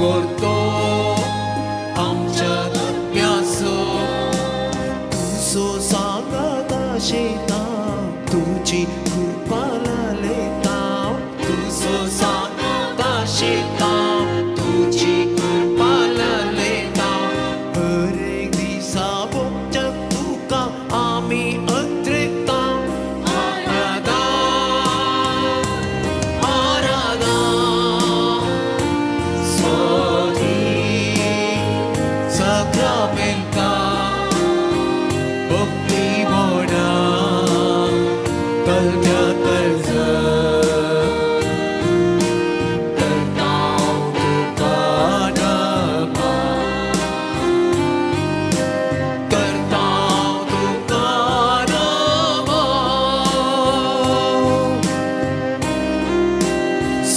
व्हरतो आमच्या आत्म्याचो तुजो सांगाता शेता तुजी कृपा लालयता तुजो सांगाता शेता तुजी कृपा लालयता हर एक दिसा भोगच्या तुका आमी अत्रेता आराधा आराधा सोदी साक्रामेंता भक्ती मोडा कलत्या कर्ज करताव तुका नमन करताव तुका नमन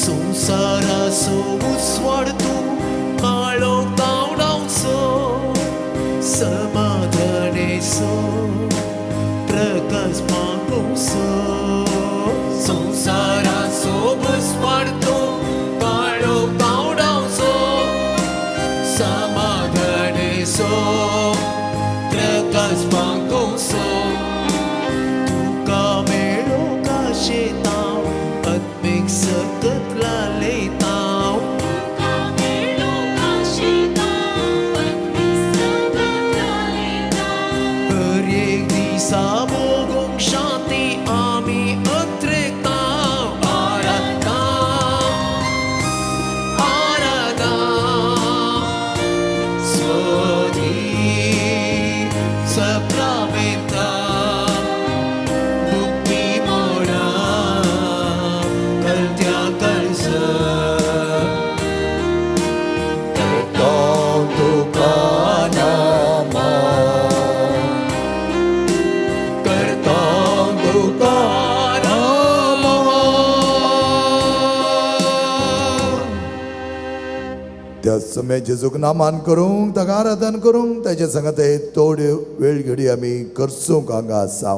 संवसाराचो उस्वाड तूं काळो तावडावचो समाधानेचो प्रकाश पांगोवचो संवसाराचो बुस्वाडतो काळो पावडावचो समाधानेचो प्रकाश पांगोवचो तुका मेळो काशेता आत्मीक सकत लालयता तुका मेळो काशेता आत्मीक सकत लालयता हर एक दिसा मोगूंक शांती आमी अत्रेता आराधा आराधा सोदी सक्रामेंता मुक्ती मोडा कलत्या कर्ज करताव तुका नमन करताव तुका नमन त्या समय जेजूक नामान करूंक ताका आराधन करूंक ताच्या सांगात थोड्यो वेळ घडी आमी करसूंक हांगा आसा.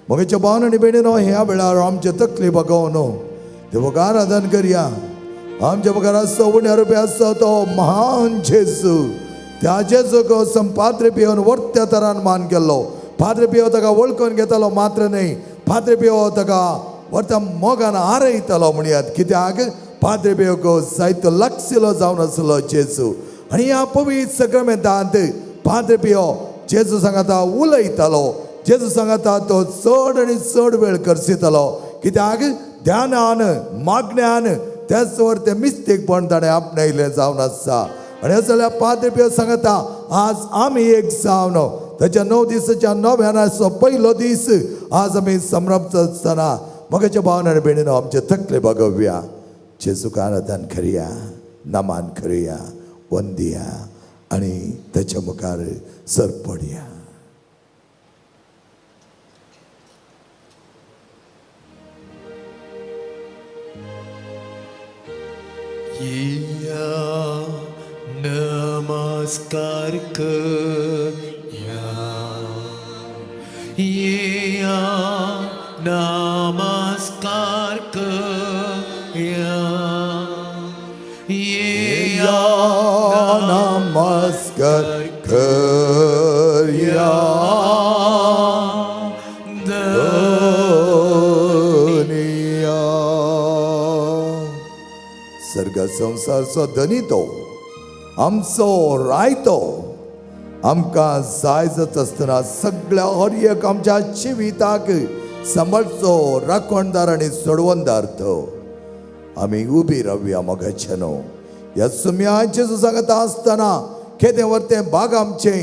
म्हगेच्या भावन आनी भयणीनो, ह्या वेळार आमचे तकली बागोवन देवाक आराधन करया. आमच्या मुखार आसता उण्या रुपया आसता तो महान जेजू. त्या जेजूक संपाद्रे पियोन वर्त्या तरान मान केल्लो. पाद्रे पियो ताका वळखून घेतालो मात्र न्हय, पाद्रे पियो ताका वर्त्या मोगान आरयतालो म्हणयात. कित्याक पाद्रे पियोक जायतो लागशिलो जावन आसलो जेजू. आनी ह्या पवित्र सक्रमेंतांत पाद्रे पियो जेजू सांगाता उलयतालो. जेजू सांगाता तो चड आनी चड वेळ करसितालो. कित्याक ध्यानान मागण्यान त्याच वर तें मिस्तेकपण ताणें आपणायलें जावन आसा. आनी जाल्यार पाद्रे पियो सांगता आज आमी एक जावन ताच्या 9 दिसाच्या नव्यानाचो पयलो दीस आज आमी संभ्रमता आसतना म्हगेच्या भावन आनी भयणीनो आमचे तकले बागोवया. जेजूक आराधन करया, नमान करया, वंदिया आनी ताच्या मुखार सरपडया. येया नमस्कार करया येया नमस्कार करया येया नमस्कार करया धनिया. सर्ग संवसारचो धनी तो आमचो रायतो आमकां जाय जाता आसतना सगळ्या हर एक आमच्या जिविताक सांबाळचो राखणदार आनी सोडवणदार तो. आमी उबी रावया मोगाचे न्हू. ह्या सुम्या जेजू सांगता आसतना खेतें वरतें बाग आमचें.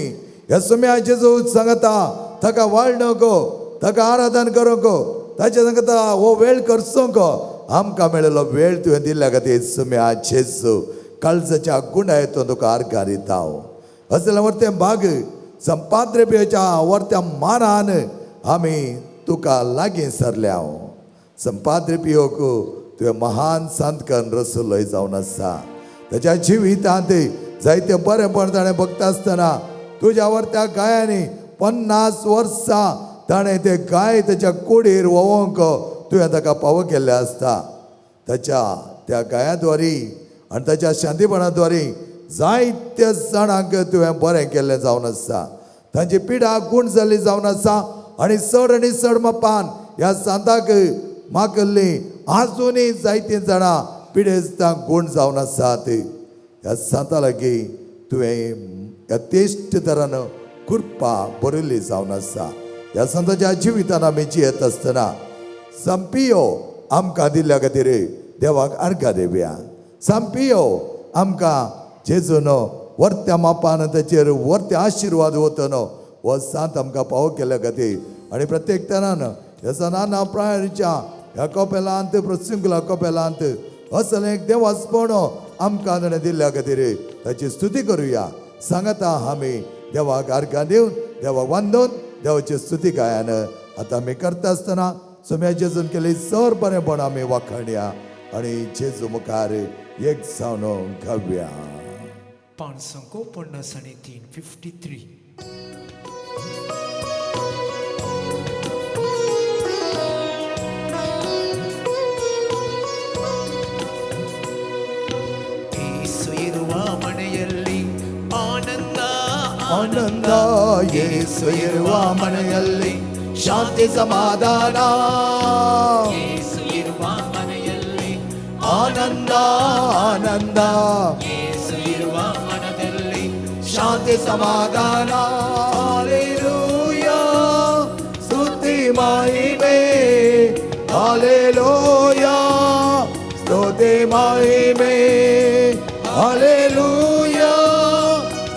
ह्या सुम्या जेजू सांगता ताका वाळ नको, ताका आराधन करूंक, ताचे सांगता हो वेळ करचोंक. आमकां मेळिल्लो वेळ तुवें दिल्ल्या खातीर सुम्या जेजू काळजाच्या गुणायतून तुका आर्गां दिता हांव. असल्या वरतें बाग संपाद्रेपियाच्या वरत्या मानान आमी तुका लागीं सरल्या हांव. संपाद्रेपियोक तुवें महान संतकन रसुलय जावन आसा. ताच्या जिवितांत जायते बरेंपण ताणें बघता आसतना तुज्या वरत्या गायांनी 50 वर्सां ताणें ते गाय ताच्या कुडीर व्होवोंक तुवें ताका पावो केल्लें आसता. ताच्या त्या गायांद्वारी आनी ताच्या शांतीपणाद्वारे जायत्या जाणांक तुवें बरें केल्लें जावन आसा. तांची पिडा गूण जाल्ली जावन आसा आनी चड आनी चड मापान ह्या सांताक मागल्ली आजुनूय जायतीं जाणां पिडेस्तांक गूण जावन आसात. ह्या सांता लागीं तुवें यथेश्ट तरान कृपा बरयल्ली जावन आसा. ह्या सांताच्या जिवितान आमी जियेत आसतना संपियो आमकां दिल्ल्या खातीर देवाक अर्घा दिवया. संपियो आमकां जेजून वर्त्या मापान ताचेर वर्त्या आशिर्वाद वतनो हो सांत आमकां पावो केल्ल्या खातीर आनी प्रत्येक तरान ह्या सणाना प्रायच्या ह्या कपेलांत प्रसंगला कपेलांत असलें एक देवासपण आमकां ताणें दिल्ल्या खातीर ताची स्तुती करुया. सांगता आमी देवाक अर्घां दिवन देवाक वांदून देवाची स्तुती गायान आतां आमी करता आसतना सोम्या जेजून केली सर बरेंपण आमी वाखाणया आनी जेजू मुखार एक जावन गावया. 553, 53. ಯೇಸು ಇರುವ ಮನೆಯಲ್ಲಿ ಆನಂದ ಆನಂದ, ಯೇಸು ಇರುವ ಮನೆಯಲ್ಲಿ ಶಾಂತಿ ಸಮಾಧಾನ. ಯೇಸು ಇರುವ ಮನೆಯಲ್ಲಿ ಆನಂದ ಆನಂದ, ಯೇಸು ಇರುವ ಮನದಲ್ಲಿ ಶಾಂತಿ ಸಮಾಧಾನ. ಹಾಲೆಲೂಯಾ, ಸ್ತುತಿ ಮಹಿಮೆ. ಹಾಲೆಲೂಯಾ, ಸ್ತುತಿ ಮಹಿಮೆ. ಹಾಲೆಲೂಯಾ,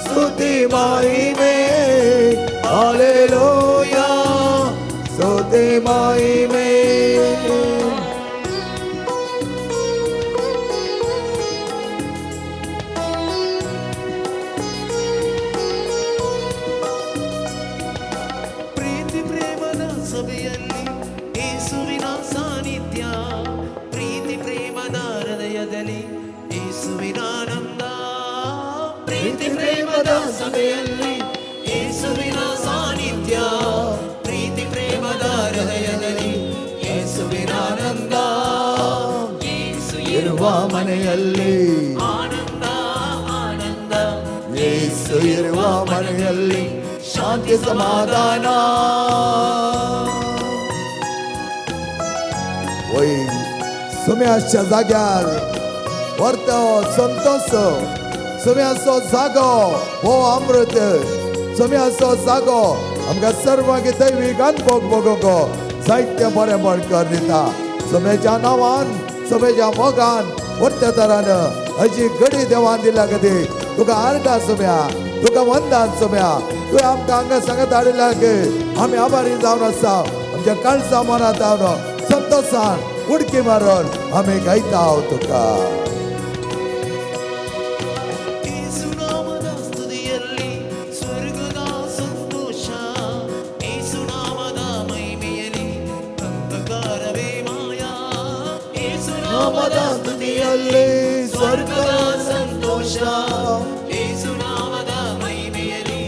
ಸ್ತುತಿ ಮಹಿಮೆ. ಹಾಲೆಲೂಯಾ, ಸ್ತುತಿ ಮಹಿಮೆ. ಪ್ರೀತಿ ಪ್ರೇಮದ ಸಭೆಯಲ್ಲಿ ಯೇಸುವಿನ ಸಾನ್ನಿಧ್ಯ, ಪ್ರೀತಿ ಪ್ರೇಮದ ಹೃದಯದಲ್ಲಿ ಯೇಸುವಿನ ಆನಂದ. ಪ್ರೀತಿ ಪ್ರೇಮದ ಸಭೆಯಲ್ಲಿ ಯೇಸುವಿನ ಸಾನ್ನಿಧ್ಯ, ಪ್ರೀತಿ ಪ್ರೇಮದ ಹೃದಯದಲ್ಲಿ ಯೇಸುವಿನ ಆನಂದ. ಯೇಸು ಇರುವ ಮನೆಯಲ್ಲಿ ಆನಂದ ಆನಂದ, ಯೇಸು ಇರುವ ಮನೆಯಲ್ಲಿ ಶಾಂತಿ ಸಮಾಧಾನ. वय सुम्याच्या जाग्यार वर्तो संतोष, सुम्याचो जागो हो अमृत, सुम्याचो जागो आमकां सर्वांक दैवीक अनुभव भोगोंक जायते बरेंपण कर दिता. सुम्याच्या नांवान सुम्याच्या मोगान वर्त्या तरान अशी घडी देवान दिल्या खातीर तुका आर्गां सुम्या, तुका वंदान सुम्या. तुवें आमकां हांगा सांगत हाडिल्ल्या आमी आभारी जावन आसा. आमच्या काळजा मनात जावन संतोषान उडकी मारून आमी गायता तुका. ಯೇಸುನಾಮದ ಸ್ತುತಿಯಲ್ಲಿ ಸ್ವರ್ಗದ ಸಂತೋಷ, ಯೇಸುನಾಮದ ಮಹಿಮೆಯಲ್ಲಿ ಅಂಧಕಾರವೇ ಮಾಯಾ. ನಾಮದ ಸ್ತುತಿಯಲ್ಲಿ ಸ್ವರ್ಗದ ಸಂತೋಷ, ಯೇಸುನಾಮದ ಮಹಿಮೆಯಲ್ಲಿ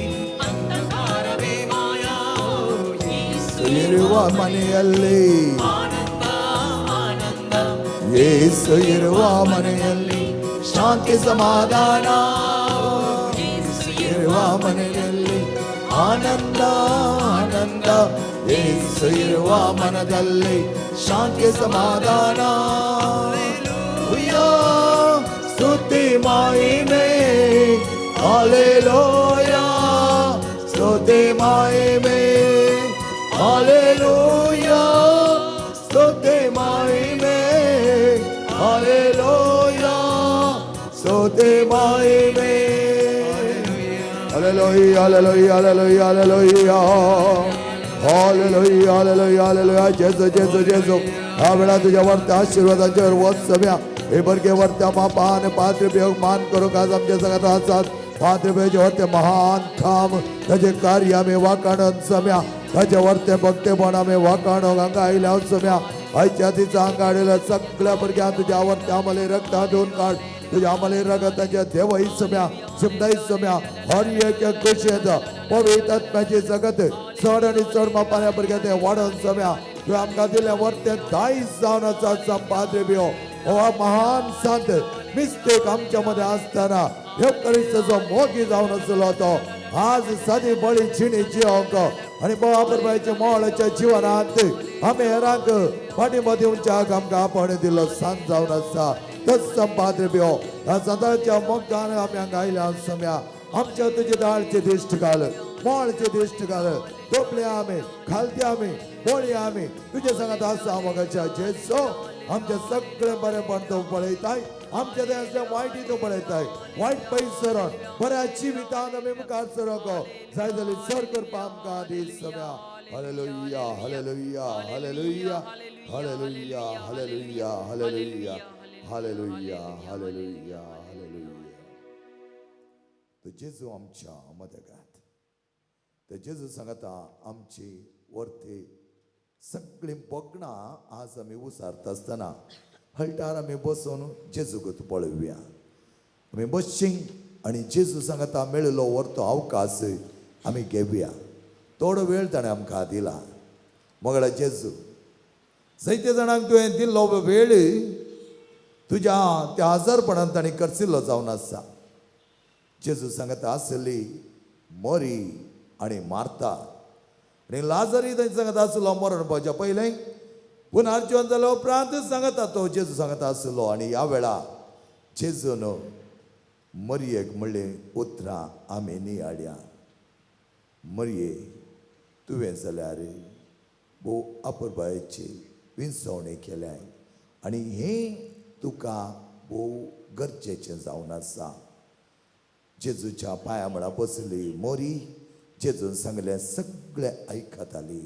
ಅಂಧಕಾರವೇ ಮಾಯಾ. ಯೇಸು ಇರುವ ಮನೆಯಲ್ಲಿ ಆನಂದ ಆನಂದ, ಯೇಸು ಇರುವ ಮನೆಯಲ್ಲಿ ಶಾಂತಿ ಸಮಾಧಾನ. ಯೇಸು ಇರುವ ಮನೆಯಲ್ಲಿ ಆನಂದ ಆನಂದ, ಯೇಸು ಇರುವ ಮನದಲ್ಲಿ ಶಾಂತಿ ಸಮಾಧಾನ. ಸ್ತುತಿ ಮಹಿಮೆ. ಹಾಲೆಲೂಯಾ, ಸ್ತುತಿ ಮಹಿಮೆ. ಹಾಲೆಲೂಯಾ, ಸ್ತುತಿ ಮಹಿಮೆ. ಹಾಲೆಲೂಯಾ, ಸ್ತುತಿ ಮಹಿಮೆ. Hallelujah, hallelujah, hallelujah, hallelujah. Hallelujah, hallelujah, hallelujah. जेजू जेजू जेजू ह्या वेळा तुझ्या वरत्या आशीर्वादाचेर वच सम्या हे बरगे वरत्या मापान पात्र मान करूंक आज आमच्या संगात आसात. पात्र वरते महान काम ताचे कार्य आमी वाखाणून सम्या, ताचे वरते भक्तेपण आमी वाखाणूंक हांगा आयल्या सम्या. आयच्या दिसा हांगा हाडिल्ल्या सगळ्या भुरग्यांक तुज्या वरत्या आमले रक्ता धुवन काड. तुझ्या आमले रगताच्या देवई सम्या शिमदाई सम्या हर एक खुशयेत पवित्र आत्म्याची जगत चड आनी चड मापान ह्या भुरग्यां ते वाडोवन सम्या. तुवें आमकां दिलें वरतें दायज जावन आसा पाद्रे बियो हो महान संत मिस्टेक आमच्या मध्ये आसतना येवकरिस्ताचो मोगी जावन आसलो तो आज सादी बळी जिणी जिवंक आनी बाबा मोळाच्या जिवनांत आमी हेरांक पाठिंबो दिवच्याक आमकां आपोवणें दिल्लो सांज जावन आसा. तस पाद्रे पियो ह्या सदांच्या मोगान आमी हांगा आयल्या सम्या आमच्या तुजे दाळचे दिश्ट घाल, मोळचे दिश्ट घाल, दोपले आमी, खालते आमी, बोळी आमी तुजे सांगात आसा मोगाच्या जेजो. आमचे सगळे बरेपण तूं पळयताय, आमच्या देहांतलें वायटी तूं पळयताय, वायट पयस सरोन बऱ्या जिवितान आमी मुखार सरोंक जाय जाल्यार सर करपा आमकां दीस सम्या. Hallelujah, hallelujah, hallelujah, hallelujah, hallelujah, hallelujah, hallelujah, hallelujah, hallelujah. तो जेजू आमच्या मदगात, तो जेजू सांगता आमची वर्ती सगळीं बगणां आज आमी उसारता आसतना हळटार आमी बसून जेजूक पळोवया. आमी बसची आनी जेजू सांगता मेळिल्लो व्हरतो अवकाश आमी घेवया. थोडो वेळ ताणें आमकां दिला. मगळा जेजू, जायते जाणांक तुवें दिल्लो वेळ तुज्या त्या आजारपणान ताणें करसिल्लो जावन आसा. जेजू सांगता आसली मरी आनी मारता आनी लाजरी थंय सांगता आसलो मरण पावच्या पयलें पुनर्जीवन जाल्या उपरांत सांगता तो जेजू सांगता आसलो. आनी ह्या वेळा जेजून मरयेक म्हणलें उतरां आमी नियाळ्या. मरये तुवें जाल्यार भोव अपुरबायेची विंचवणी केल्याय आनी हें तुका भोव गरजेचें जावन आसा. जेजूच्या पांया मळा बसली मोरी, जेजून सांगलें सगळें आयकताली.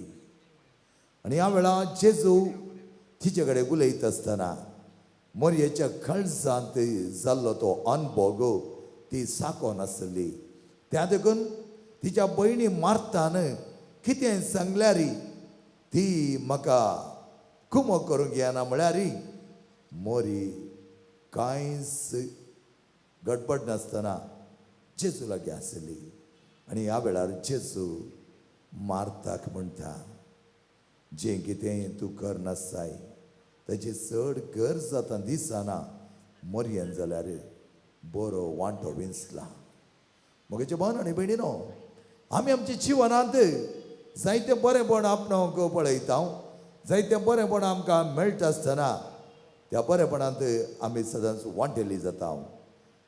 आनी ह्या वेळार जेजू तिचे कडेन उलयता आसतना मोरयेच्या काळजांत जाल्लो तो अनभोग ती साकोन आसली. त्या देखून तिच्या भयणी मारतान कितें सांगल्यार ती म्हाका कुमो करूंक येना म्हळ्यार मोरी कांयच गडबड नासतना जेजू लागीं आसली. आनी ह्या वेळार जेजू मार्ताक म्हणटा, जें कितें तूं कर नासाय ताची चड गरज आतां दिसना, मोरयेन जाल्यार बरो वांटो विंचला. म्हगेचे भाव आनी भयणीनो, आमी आमच्या जिवनांत जायतें बरेंपण आपणावंक पळयता, जायतें बरेंपण आमकां मेळटा आसतना त्या बरेपणांत आमी सदांच वांटेली जाता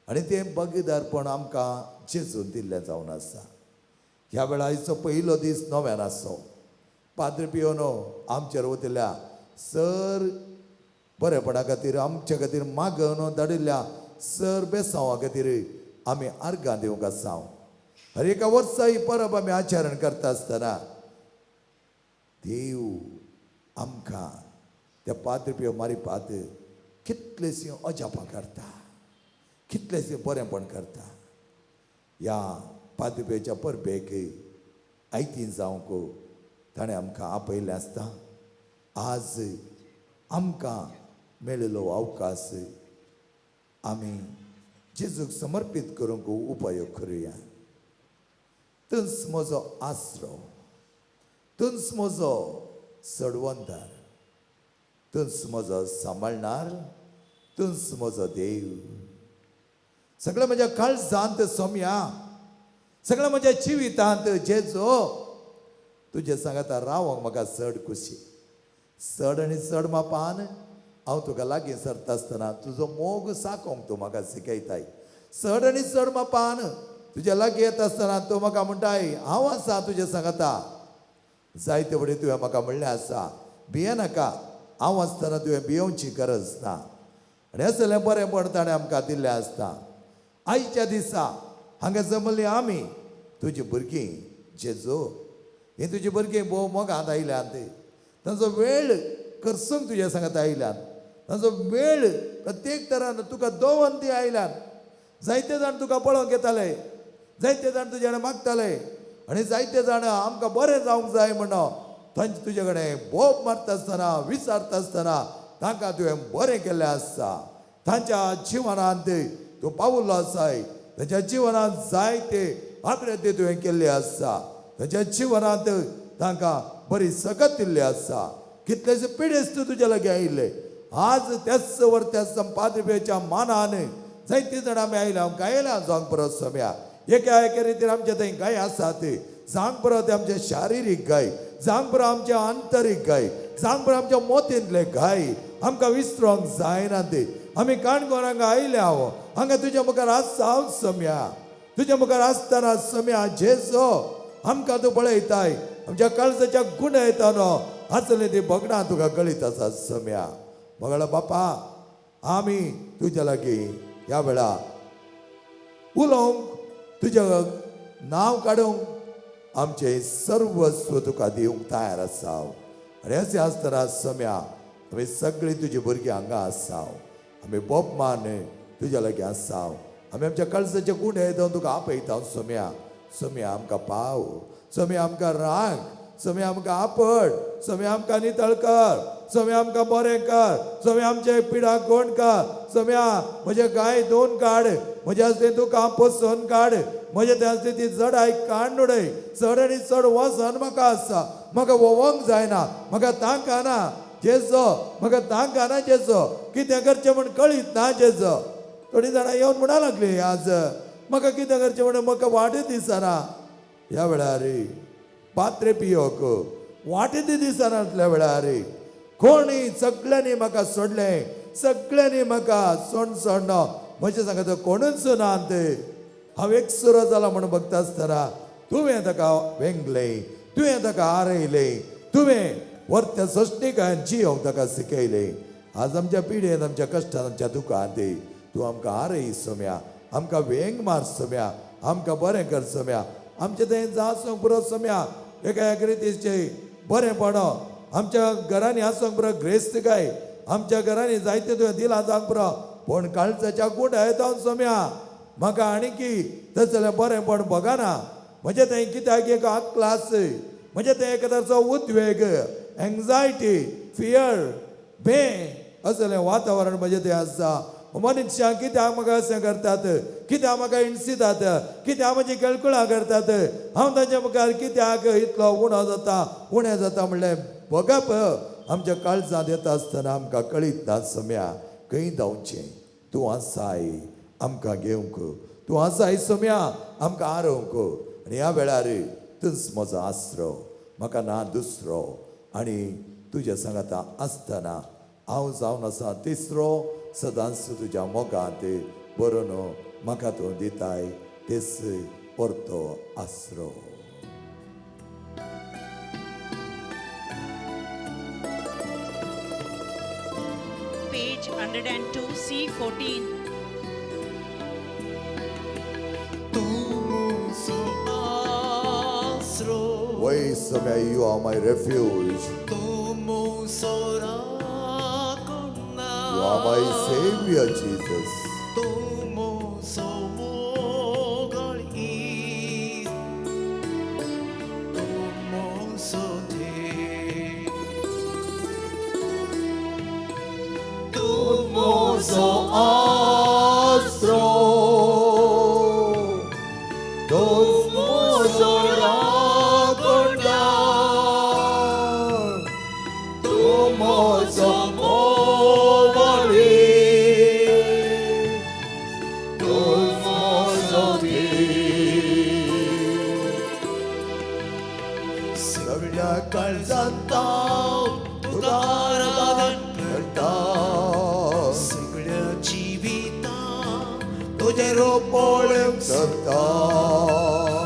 आनी तें भागीदारपण आमकां जेजून दिल्लें जावन आसा. ह्या वेळार आयचो पयलो दीस नव्यान आसचो. पाद्रे पियोनो आमचेर वतिल्ल्या सर बरेपणा खातीर आमचे खातीर मागून धाडिल्ल्या सर बेसांवा खातीर आमी आर्गां दिवंक आसा. हर एका वर्सा ही परब आमी आचरण करता आसतना देव आमकां त्या पाद्रे पियो मारिपात कितलेशीं अजापां करता, कितलेशीं बरेंपण करता. ह्या पाद्रे पियोच्या परबेक आयतीन जावंक ताणें आमकां आपयलें आसता. आज आमकां मेळिल्लो अवकाश आमी जेजूक समर्पीत करूंक उपयोग करुया. तूंच म्हजो आसरो, तूंच म्हजो सडवंदार, तूंच म्हजो सांबाळणार, तूंच म्हजो देव. सगळ्या म्हज्या काळजांत सोम्या, सगळ्या म्हज्या जिवितांत जेजो तुजे सांगाता रावंक म्हाका चड खुशी. चड आनी चड मापान हांव तुका लागीं सरता आसतना तुजो मोग साकोंक तूं म्हाका शिकयताय. चड आनी चड मापान तुज्या लागीं येता आसतना तूं म्हाका म्हणटाय हांव आसा तुजें सांगाता. जायते फुडें तुवें म्हाका म्हणलें आसा भियेनाका, हांव आसतना तुवें भियोवची गरज ना. आनी असलें बरेंपण ताणें आमकां दिल्लें आसता. आयच्या दिसा हांगा जमली आमी तुजी भुरगीं जेजू, ही तुजी भुरगीं भोव मोगांत आयल्यांत, तांचो वेळ करसूंक तुज्या सांगात आयल्यात, तांचो वेळ प्रत्येक तरान तुका दोवन ती आयल्यात. जायते जाण तुका पळोवंक येताले, जायते जाण तुजे कडेन मागताले आनी जायते जाण आमकां बरें जावंक जाय म्हणून तांचे तुजे कडेन बोब मारता आसतना विचारता आसतना तांकां तुवें बरें केल्लें आसता. तांच्या जिवनांत तूं पावुल्लो आसाय, तांच्या जिवनांत जायते आग्रते तुवें केल्ले आसता, तांच्या जिवनांत तांकां बरी सकत दिल्ली आसा. कितलेशे पिडेस्त तुज्या लागीं आयिल्ले आज त्याच वर त्या संपादप्याच्या मानान जायती जाणां आमी आयल्या, आमकां आयल्या जावंक पुरो सोम्या. एका एका रितीन आमचे थंय गाय आसात, जावंक पुरो ते आमचे शारिरीक गाय, जावंक पुरो आमचे आंतरीक गाय, जावंक पुरो आमच्या मोतींतले गाय, आमकां विसरोंक जायना ते. आमी काणकोण हांगा आयल्या, हांगा तुज्या मुखार आसा हांव सोम्या. तुज्या मुखार आसतना सोम्या जेजो आमकां तूं पळयताय, आमच्या काळजाच्या गुण येता न्हू आसले ती भगणां तुका कळीत आसा सोम्या. मगळ बापा, आमी तुज्या लागीं ह्या वेळा उलोवंक, तुजें नांव काडूंक, आमचें सर्वस्व तुका दिवंक तयार आसा. आनी अशें आसतना सोम्या, आमी सगळीं तुजी भुरगीं हांगा आसा, आमी बोपमान तुज्या लागीं आसा. आमी आमच्या काळजाचे गुण येता तुका आपयता सोम्या. सोम्या आमकां पाव, सोम्या आमकां राख, सोम्या आमकां आपड, सोम्या आमकां नितळ कर, सोम्या आमकां बरें कर, सोम्या आमचे पिडा कोण कर, सोम्या म्हजे गाय दोन काड, म्हज्या आसली तुका पसून काड, म्हजे थंय आसली ती जडाय काड उडय. चड आनी चड वसन म्हाका आसा, म्हाका वोवंक जायना, म्हाका तांक ना जेजो, म्हाका तांक ना जेजो, कितें करचें म्हूण कळीत ना जेजो. थोडीं जाणां येवन म्हणा लागली आज म्हाका कितें करचें म्हूण म्हाका वाटय दिसना. ह्या वेळार पात्रे पियोक वाटय दिसनासल्या वेळार कोणी सगळ्यांनी म्हाका सोडलें, सगळ्यांनी म्हाका सोड सोडलो, म्हजें सांगता कोणूच ना ते. हांव एकसुरो जाला म्हूण बघता आसतना तुवें ताका वेंगलें, तुवें ताका आरयलें, तुवें वर्त्या सश्टीकायन जियोंक ताका शिकयलें. आज आमच्या पिडयेन, आमच्या कश्टान, आमच्या दुखांत तूं आमकां आरय सोम्या, आमकां वेंग मार सोम्या, आमकां बरें कर सोम्या. आमचें थंय जावंक पुरो सोम्या, एका एका रितीचें बरें पडो. आमच्या घरांनी आसूंक पुरो ग्रेस्त काय, आमच्या घरांनी जायते तुवें दिलां जावंक पुरो, पूण काळजाच्या गुंड येता सोम्या म्हाका आनी की तशें जाल्यार बरेंपण बगाना. म्हजें थंय कित्याक एक क्लास, म्हजें थंय एक ताचो उद्वेग, एंग्जायटी, फियर, भंय असलें वातावरण म्हजें थंय आसा. मनशां कित्याक म्हाका अशें करतात, कित्याक म्हाका हिणसितात, कित्याक म्हजी केळकुळां करतात, हांव तांच्या मुखार कित्याक इतलो उणो जाता, उणें जाता म्हणलें बगप आमच्या काळजांत येता आसतना आमकां कळीत ना सोम्या खंय धांवचें. तूं आसाय आमकां घेवंक, तूं आसाय सोम्या आमकां आरोवंक. आनी ह्या वेळार तूंच म्हजो आसरो, म्हाका ना दुसरो. आनी तुज्या सांगाता आसतना हांव जावन आसा तिसरो, सदांच तुज्या मोगांत बरोवन म्हाका तूं दिताय तेच परतो आसरो. Page 102, C14. तूं म्हजो आसरो, वय Saumya, you are my refuge, तूं म्हजो राखणदार, you are my saviour Jesus. तूं म्हजो मोगाळ इश्ट, तूं म्हजो देव, तूं म्हजो आसरो, तूं म्हजो राखणदार, तूं म्हजो मोगाळ इश्ट, तूं म्हजो देव. सगळ्या काळजांत हांव तुका आराधन करता, सगळ्या जिवितांत तुजें रूप पळोवंक करता,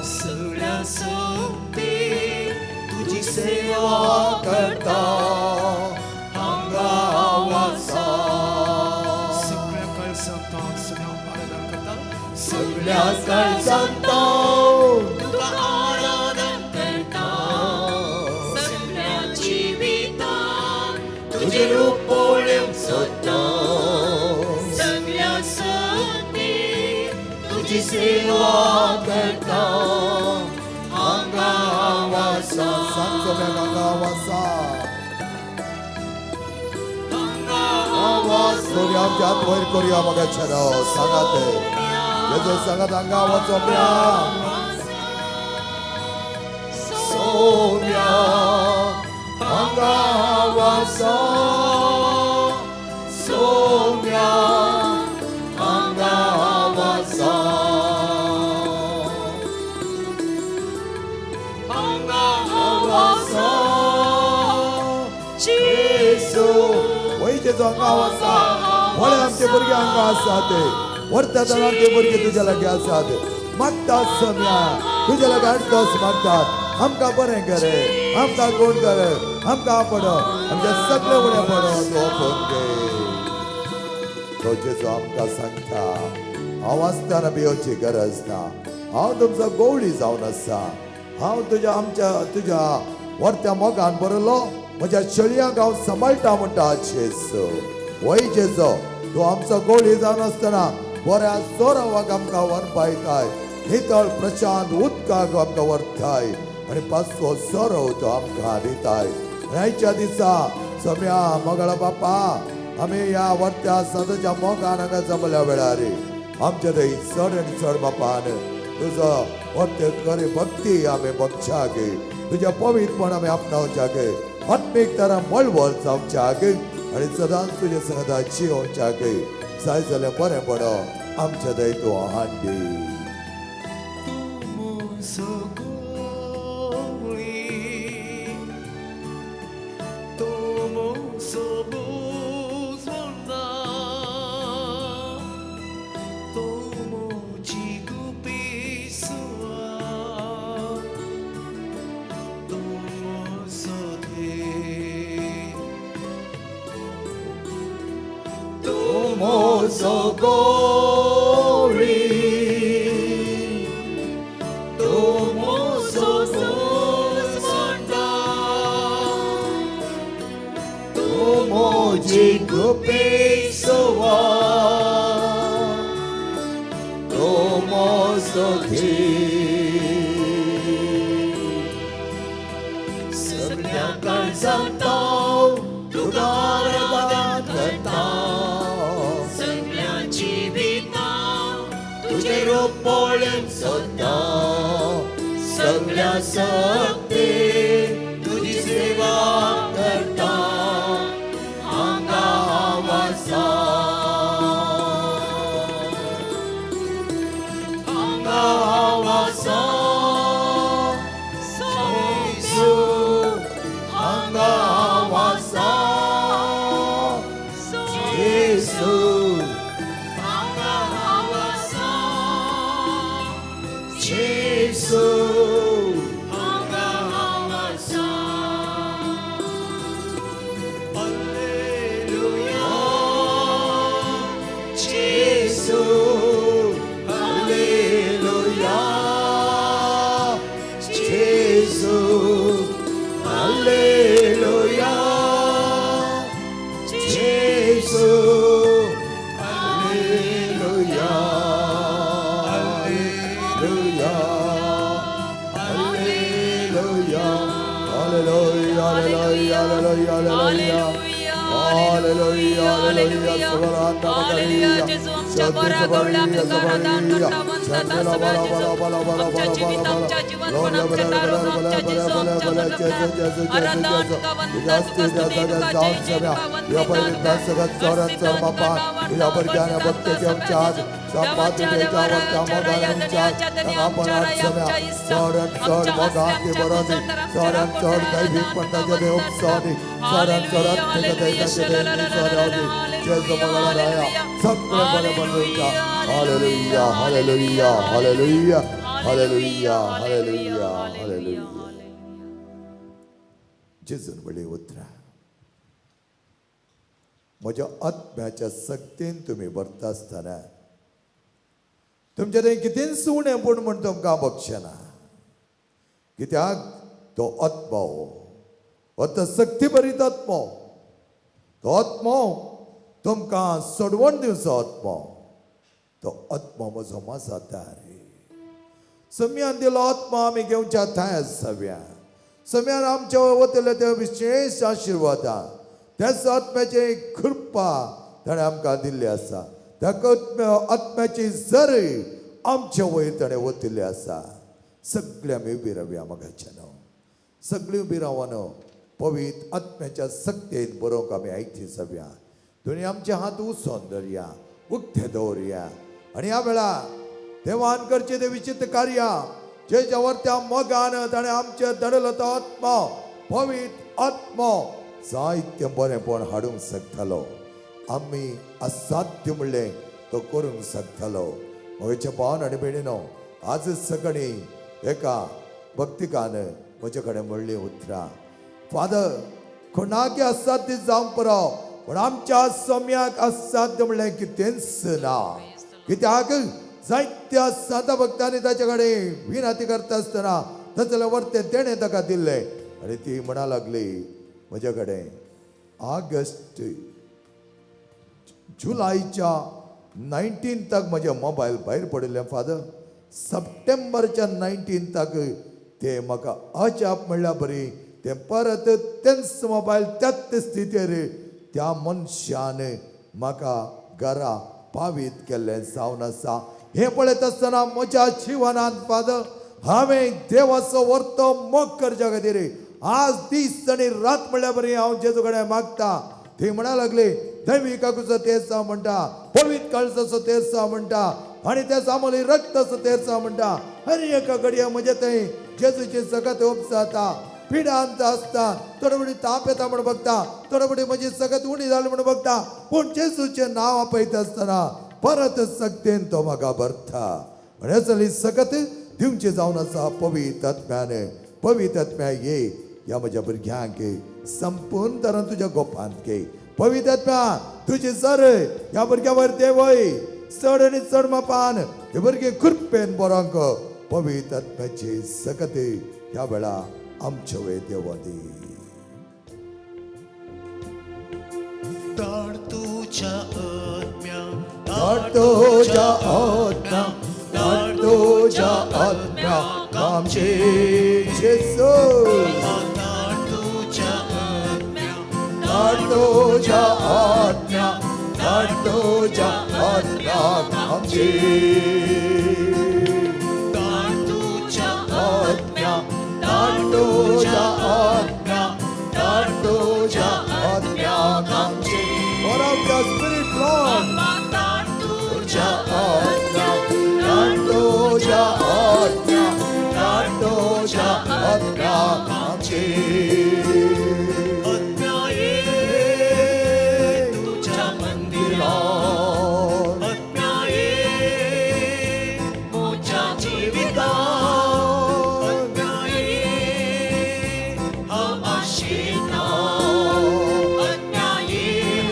सगळ्या शक्तीन तुजी सेवा करता, हांगा वासा. सगळ्या काळजांत सगळ्या आराधन करता, सगळ्या काळजांत हांव तुका आराधन करता, सगळ्या जिवितांत तुजें रूप पळोवंक सोदता, सगळ्या शक्तीन तुजी सेवा करता, हांगा वासा. सांग सोम्या, हांगा वासा, करूया आमच्या हात वयर करूया म्हाका छेडो सांगात जेजू सांगात हांगा वचोम्या, सोम्या हांगा वासा. वय जेजू हांगा हांव आसा. व्हडले आमचे भुरगे हांगा आसात, व्हरता जाणां ते भुरगे तुज्या लागीं आसात. मागतात सम्या तुज्या लागीं अरदास मागतात. आमकां बरें करे, आमकां कोण करे, आमकां पडो, आमच्या सगळे उणें पडो तूं फोन घे. तो जेजू आमकां सांगता, हांव आसतना भियोची गरज ना. हांव तुमचो गवळी जावन आसा. हांव तुज्या आमच्या तुज्या व्हरत्या मोगान बरयलो, म्हज्या शेळयांक हांव सांबाळटा म्हणटा जेजू. वय जेजू, तूं आमचो गवळी जावन आसतना बऱ्या सोरावाक आमकां व्हरपायताय, नितळ प्रशांत उदकाक आमकां व्हरताय आनी पासवो सोरोव तो आमकां दिताय. आनी आयच्या दिसा सम्या मोगाळा बापा, आमी ह्या व्हरत्या सदाच्या मोगान हांगा जमल्या वेळार आमच्या थंय चड आनी चड बापान तुजो व्हरते खरी भक्ती आमी बगच्याक, तुज्या पवित्रपण आमी आपणावच्याक, आत्मीक तरा मळवळ जावच्याक आनी सदांच तुज्या संगता जियोवच्याक जाय जाल्यार बरें पडो आमच्या थंय तूं हांडी. तूं म्हजो गवळी, तूं म्हजो भुजवणा, तूं म्हजी गुपीसुआ, तूं म्हजो देव. तूं म्हजो गवळी, तूं म्हजो भुजवणा, तूं म्हजी गुपीसुआ, तूं म्हजो देव. सगळ्या काळजांत हांव तुका आराधन करता. सगळ्या जिवितांत तुजें रूप पळोवंक सोदता. सगळ्या शक्तीन तुजी सेवा करता. हांगा हांव आसा, हांगा हांव आसा, जेजू, हांगा हांव आसा, जेजू, हांगा हांव आसा, जेजू, हांगा हांव आसा. Alleluia, Gesù, Alleluia, Gesù, Alleluia, Gesù, Alleluia, Alleluia, Alleluia, Alleluia, Alleluia, Alleluia, Alleluia. Alleluia, Alleluia, hallelujah जेजू, आमच्या बरा गवळ्या तुका आराधन करता, वंदता सगळ्या जेजू. आमच्या जिवीत, आमच्या जीवनपण, आमच्या दारोग, आमच्या जेजू, आमच्या सगळ्या आराधन तुका, वंदता तुका, स्तुती तुका, जय जय तुका, वंदता तुका. चड चड मोगान बरोनी, चड चड दैवीकपण ताच्या देव उपसोनी, चड चड आत्मिक दैताचे देव जेजू मोगाळा राया, सगळें बरें बनवता. Hallelujah, hallelujah, hallelujah, hallelujah, hallelujah, hallelujah. जेजून म्हणली उतरां, म्हज्या आत्म्याच्या सक्तीन तुमी भरता आसतना तुमच्या थंय कितेंच उणें पूण म्हण तुमकां बक्षना. कित्याक तो आत्मो हो तो सक्ती भरीत आत्मो. तो आत्मो तुमकां सोडवण दिवचो आत्मो. तो आत्मो म्हजो मजादार. सम्यान दिलो आत्मा आमी घेवच्या थंय आसाव्या. सम्यान आमच्या वतले ते विशेश आशिर्वादा, त्याच आत्म्याची कृपा ताणें आमकां दिल्ली आसा. त्या आत्म्याची जरी आमचे वयर ताणें वतिल्ली आसा. सगळे आमी उबी रावया मोगाच्या न्हू. सगळीं उबी रावन पवित्र आत्म्याच्या सक्तेन बरोवंक आमी आयती जावया. दोनी आमचे हात उसोन धरया, उक्ते दवरया आनी ह्या वेळा देवान करचे ते विचित्र कार्य, जेच्या त्या मोगान ताणें आमचे दडलो तो आत्मो, पवित्र आत्मो. जायतें बरेंपण हाडूंक शकतालो. आमी असाध्य म्हणलें तो करूंक शकतालो. म्हज्या भावन आनी भयणीनो, आज सकाळीं एका भक्तिकान म्हजे कडेन म्हणलीं उतरां, फादर, कोणाक असाध्य जावंक पुरो, पूण आमच्या सम्याक असाध्य म्हणलें कितेंच ना. कित्याक जायत्या सांता भक्तांनी ताचे कडेन विनंती करता आसतना तसले वर्ते तेणें ताका दिल्लें. आनी ती म्हणा लागली म्हज्या कडेन, ऑगस्ट जुलायच्या 19ताक म्हजें मोबायल भायर पडिल्लें फादर, सप्टेंबरच्या 19ताक ते म्हाका अजाप म्हणल्यार बरी तें परत तेंच मोबायल त्याच स्थितीर त्या मनशान म्हाका घरा पावीत केल्लें जावन आसा. हें पळयत आसतना म्हज्या जिवनांत फादर हांवें देवाचो वर्तो मोग करच्या खातीर आज दीस आनी रात म्हणल्यार बरी हांव जेजू कडेन मागता. थंय म्हणा लागले, दैवी काकूचो तेज म्हणटा, पवित्र काळजाचो तेज म्हणटा, आनी त्या सामोली रक्ताचो तेज म्हणटा. आनी एका घडये म्हजे थंय जेजूची सगत उपजाता, पिडांत आसता, थोडे फावटी ताप येता म्हूण बघता, थोडे फावटी म्हजी सगत उणी जाली म्हूण बघता, पूण जेजूचें नांव आपयता आसतना परत सक्तेन तो म्हाका भरता. आनी जाली सगत दिवचें जावन आसा पवित्र आत्म्यान. पवित्र आत्म्या ये ह्या म्हज्या भुरग्यांक संपूर्ण तरान तुज्या गोपांत घे. पवित्र आत्म्या तुजी सर ह्या भुरग्यां वयर देवय चड आनी चड मापान हे भुरगे कृपेन बरोंक पवित्र आत्म्याची सकत ह्या वेळा आमचे वयर देवा दी. धाड तुझ्या आत्म्या, धाड तुझ्या आत्म्या, धाड तुझ्या आत्म्या आमचे जेजू. धाड तुझ्या आत्म्या, धाड तुझ्या आत्म्या, धाड तुझ्या आत्म्या आमचे. धाड तुझ्या आत्म्या, धाड तुझ्या आत्म्या, धाड तुझ्या आत्म्या आमचे. Pour out your spirit, Lord. धाड तुझ्या आत्म्या, धाड तुझ्या आत्म्या, धाड तुझ्या आत्म्या आमचे. आत्म्या ये तुझ्या मंदिरा, आत्म्या ये म्हज्या जिविता, आत्म्या ये हांव आशिता, आत्म्या ये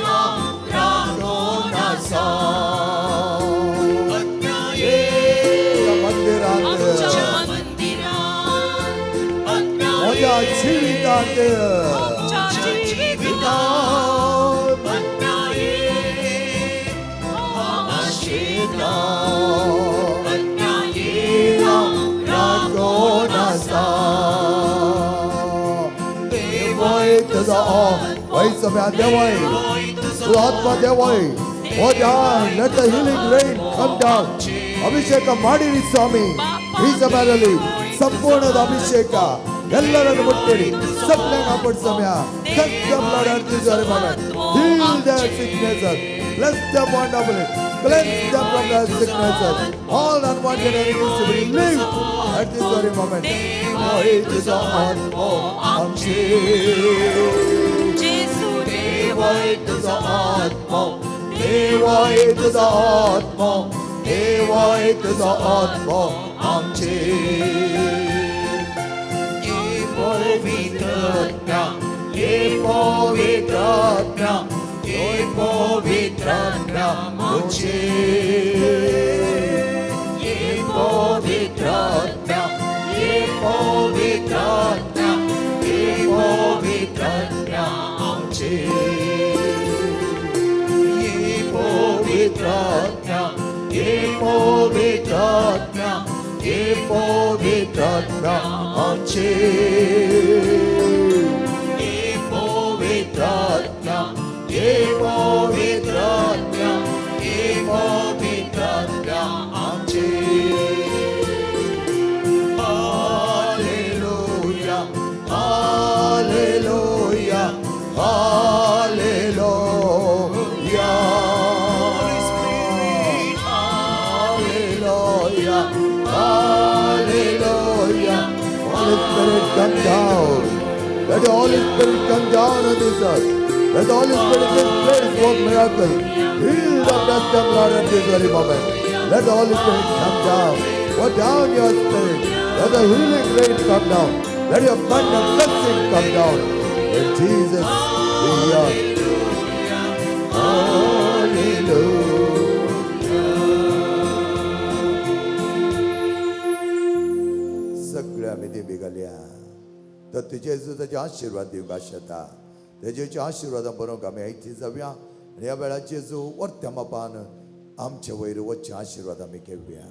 हांव राखून आसा, आत्म्या ये मंदिरात, आमच्या मंदिरात, आत्म्या म्हज्या जिवितांत, आमच्या जिवितात, आत्म्या ये हांव आशिता, आत्म्या ये हांव राखून आसा. देवय तुजो वय सगळ्या देवय तुजो आत्मा देवय. Oh God, let the healing rain come down. ಅಭಿಷೇಕ ಮಾಡಿರಿ ಸ್ವಾಮಿ. ಈ ಸಮಯದಲ್ಲಿ ಸಂಪೂರ್ಣದ ಅಭಿಷೇಕ ಎಲ್ಲರನ್ನು ಮುಟ್ಟಿರಿ. ಸಪ್ಲೈ ಕಾಪಾಡಿ ಸಮಯ. Touch them, Lord, at this very moment. Heal their sicknesses. Bless them wonderfully. Cleanse them from their sicknesses. All unwanted energies to be leave at this very moment. देवय तुजो आत्मो आमचे. जेजू. देवय तुजो आत्मो, देवय तुजो आत्मो, देवय तुजो आत्मो आमचे. ये पवित्र आत्म्या, ये पवित्र आत्म्या, ये पवित्र आत्म्या मुझे. ये पवित्र आत्म्या, ये पवित्र आत्म्या, ये पवित्र आत्म्या आमचे. ये पवित्र आत्म्या, ये पवित्र आत्म्या, ये पवित्र आत्म्या आमचे. ये पवित्र आत्म्या, ये पवित्र आत्म्या, ये पवित्र आत्म्या आमचे. Hallelujah, hallelujah, hallelujah. Hallelujah, hallelujah. Holy Spirit, come down. Let the Holy Spirit come down on this earth. Let the Holy Spirit in this place work miracle. Heal the bless them, Lord, at this very moment. Let the Holy Spirit come down. Pour down your spirit. Let the healing rain come down. Let your abundant blessing come down. Let Jesus be here. Hallelujah. सगळ्या आमी दिमी घालया. तर तुजे ताचे आशिर्वाद दिवंक आशेता. तेजेचे आशिर्वादां बरोवंक आमी आयती जावया आनी ह्या वेळार जेजू वर्त्या मापान आमचे वयर वच्चे आशिर्वाद आमी घेवया.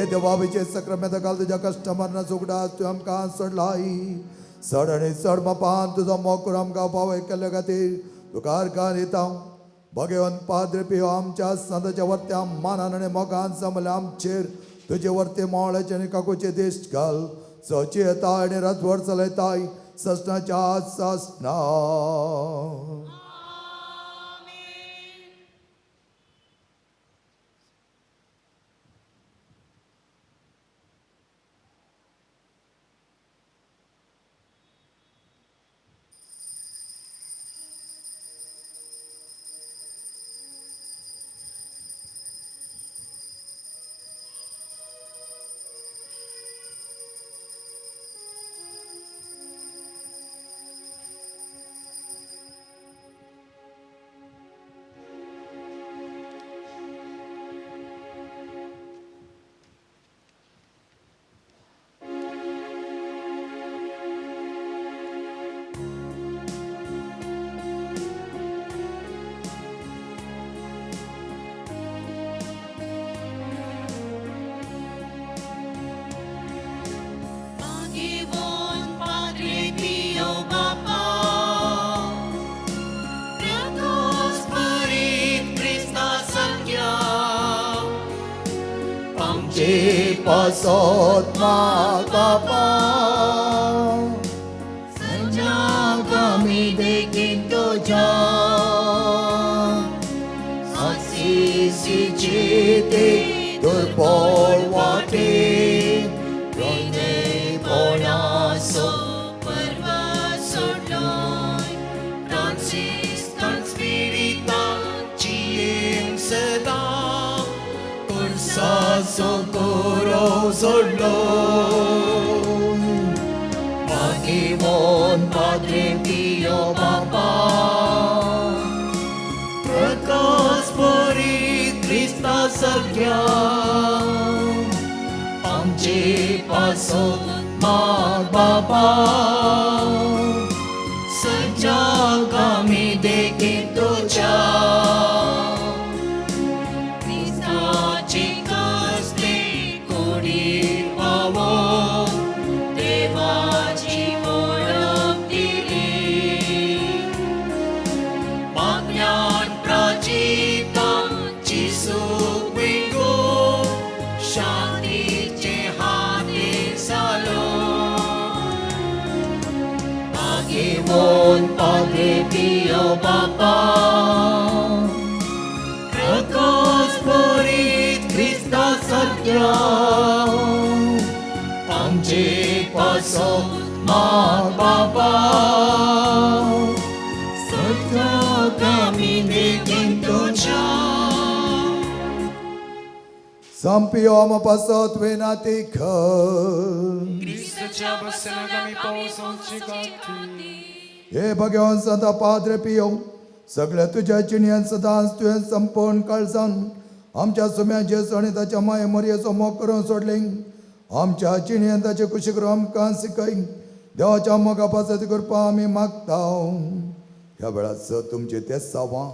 देवाचे सक्रमेंत घाल तुज्या कश्ट मरणाचो उगडास तुवें आमकां सोडलाय. चड आनी चड बापान तुजो मोग करून आमकां पावय केल्ले खातीर तुका अर्घान दिता. भगवान पाद्रे पियो आमच्या संताच्या वर्त्या मानान आनी मोगान समल्या आमचेर तुजे वर्ते मोळाचे आनी काकूचे देश घाल. सची येता आनी राजवट चलयताय ससनाच्या ससना. पासोत मागपा संजागमी देखीन तुज्या आसिसीची ते दुर्बळ वाटे विनयपणाचो पर्व सोडलोय फ्रांसिस्कान स्पिरिताची सदां कुर्साचो कोरो सोडलो. मागीर पाद्रे पियो बापा प्रकाश परी क्रिस्ता सगळ्या आमचे पासोत माग बापा सज्जाक आमी देखी तुज्या शांतीचे हाती सालो. पाद्रे पियो बापा प्रकाश पुरीत क्रिस्ता सत्या आमचे पासो माग बापा सत्याक आमी देखीन तुज्या संपियो आमा पासत विनाती कर. क्रिस्ताच्या बसनाक आमी पावसाची खातीर हे भगवान सदा पाद्रे पियो सगळ्या तुज्या चिणयान सदांच तुवें संपूर्ण काळजान आमच्या सुम्या जेजू आनी ताच्या माये मोरयेचो मोग करून सोडले. आमच्या चिणयान ताचे कुशीक आमकां शिकय. देवाच्या मोगा पासत करपा आमी मागता. ह्या वेळार तुमचे ते सावां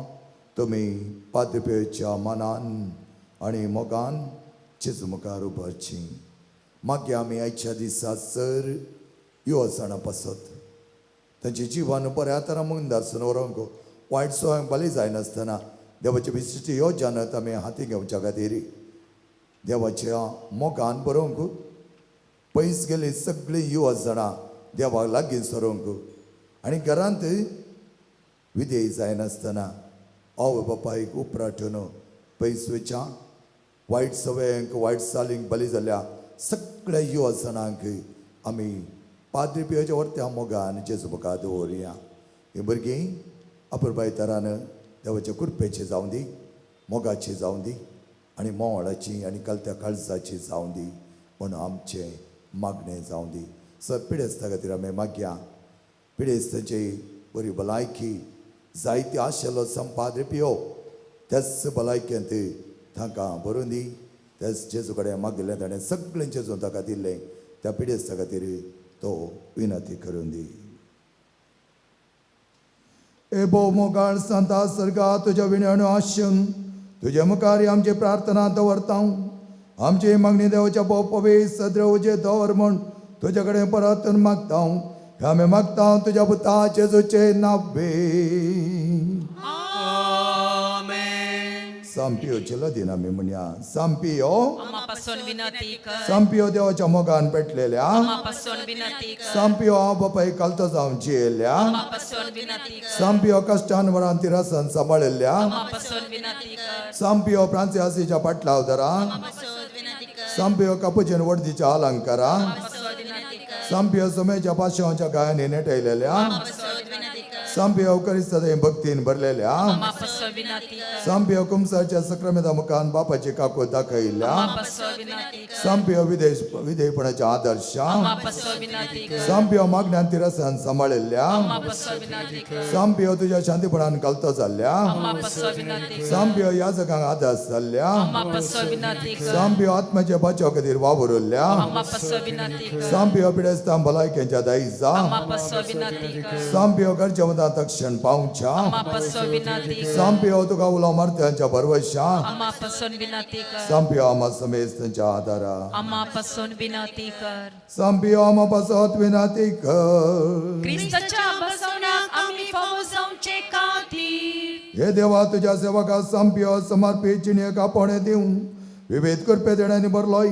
तुमी पाद्रे पियोच्या मनान आनी मोगान जेजू मुखार उबारची. मागीर आमी आयच्या दिसा सर यो जाणां पासत तांचे जिवन बऱ्या तरा मंदार व्हरूंक वायट सवंग बली जायनासतना देवाचे विशिश्ट योजनात आमी हाती घेवच्या खातीर देवाच्या मोगान बरोवंक पयस गेली सगळीं युवा जाणां देवाक लागीं सरोवंक आनी घरांत विधेय जायनासतना आवय बापायक उपराटून पयस वयच्या वायट सवयांक वायट चालींक बली जाल्या सगळ्या युवा जाणांक आमी पाद्री पियोच्या वरत्या मोगान जेजू मुखार दवरुया. हीं भुरगीं अपुरबाय तरान देवाच्या कृपेची जावं दी, मोगाची जावं दी आनी मोवाळाची आनी कलत्या काळजाची जावं दी म्हूण आमचें मागणें जावं दी. सर पिडेस्ता खातीर आमी मागया. पिडेस्तांची बरी भलायकी जायती आशिल्लो संपाद्री पियो त्याच भलायकेंत तांकां भरून दी. त्याच जेजू कडेन मागिल्लें ताणें सगळें जेजून ताका दिल्लें त्या पिडेस्ता खातीर तो विनंती करून दी. ए भोव मोगाळ सांता सर्गा तुज्या विणयानो आशून तुज्या मुखार आमची प्रार्थना दवरता. आमची मागणी देवाच्या भोव पवित्र सद्र उजे दवर म्हूण तुज्या कडेन परत मागता. हे आमी मागता तुज्या पुता जेजूचे नावे. सांपियोचे लदीन आमी म्हणया. सांपियो आमापासून विनंती कर. सांपियो देवाच्या मोगान पेटलेल्या. आमापासून विनंती कर. सांपियो हांव बापाय कलतो जावन जियेल्ल्या. आमापासून विनंती कर. सांपियो कश्टान वरान तिरासन सांबाळिल्ल्या. आमापासून विनंती कर. सांपियो फ्रांसियासीच्या पाटलावदारान. आमापासून विनंती कर. सांपियो कापुचीन वडदीच्या अलंकारान. आमापासून विनंती कर. सांपियो सुमेच्या पाशांच्या गायांनी नेटयलेल्या. आमापासून विनंती कर. सांपियो करिस्तादय भक्तीन भरलेल्या. आमापासून विनंती कर. सांपियो कुमसाच्या सक्रमेता मुखान बापाची काकूत दाखयल्ल्या. आमापासून विनंती कर. सांपियो विदेश विधेयपणाच्या आदर्शा. आमापासून विनंती कर. सांपियो मागण्यान तिरसान सांबाळिल्ल्या. आमापासून विनंती कर. सांपियो तुज्या शांतीपणान कलतो जाल्ल्या. आमापासून विनंती कर. सांपियो याजकांक आदर्श जाल्ल्या. आमापासून विनंती कर. सांपियो आत्म्याच्या बचाव खातीर वावुरल्या. आमापासून विनंती कर. सांपियो पिडेस्तां भलायकेच्या दायजा. आमापासून विनंती कर. सांपियो गरजेवंता तक्षण पावच्या. आमापासून विनंती कर. सांपियो तुका उलो मारत्यांच्या भरवशा. आमापासून विनंती कर. सांपियो आमा समेत तांच्या आदारा. आमापासून विनंती कर. सांपियो आमा पासत विनंती कर. क्रिस्ताच्या बसवण्याक आमी फावो जावचे खातीर हे देवा तुज्या सेवका सांपियो समर्पित जिणेक आपोवणें दिवन विविध कृपे देण्यांनी भरलोय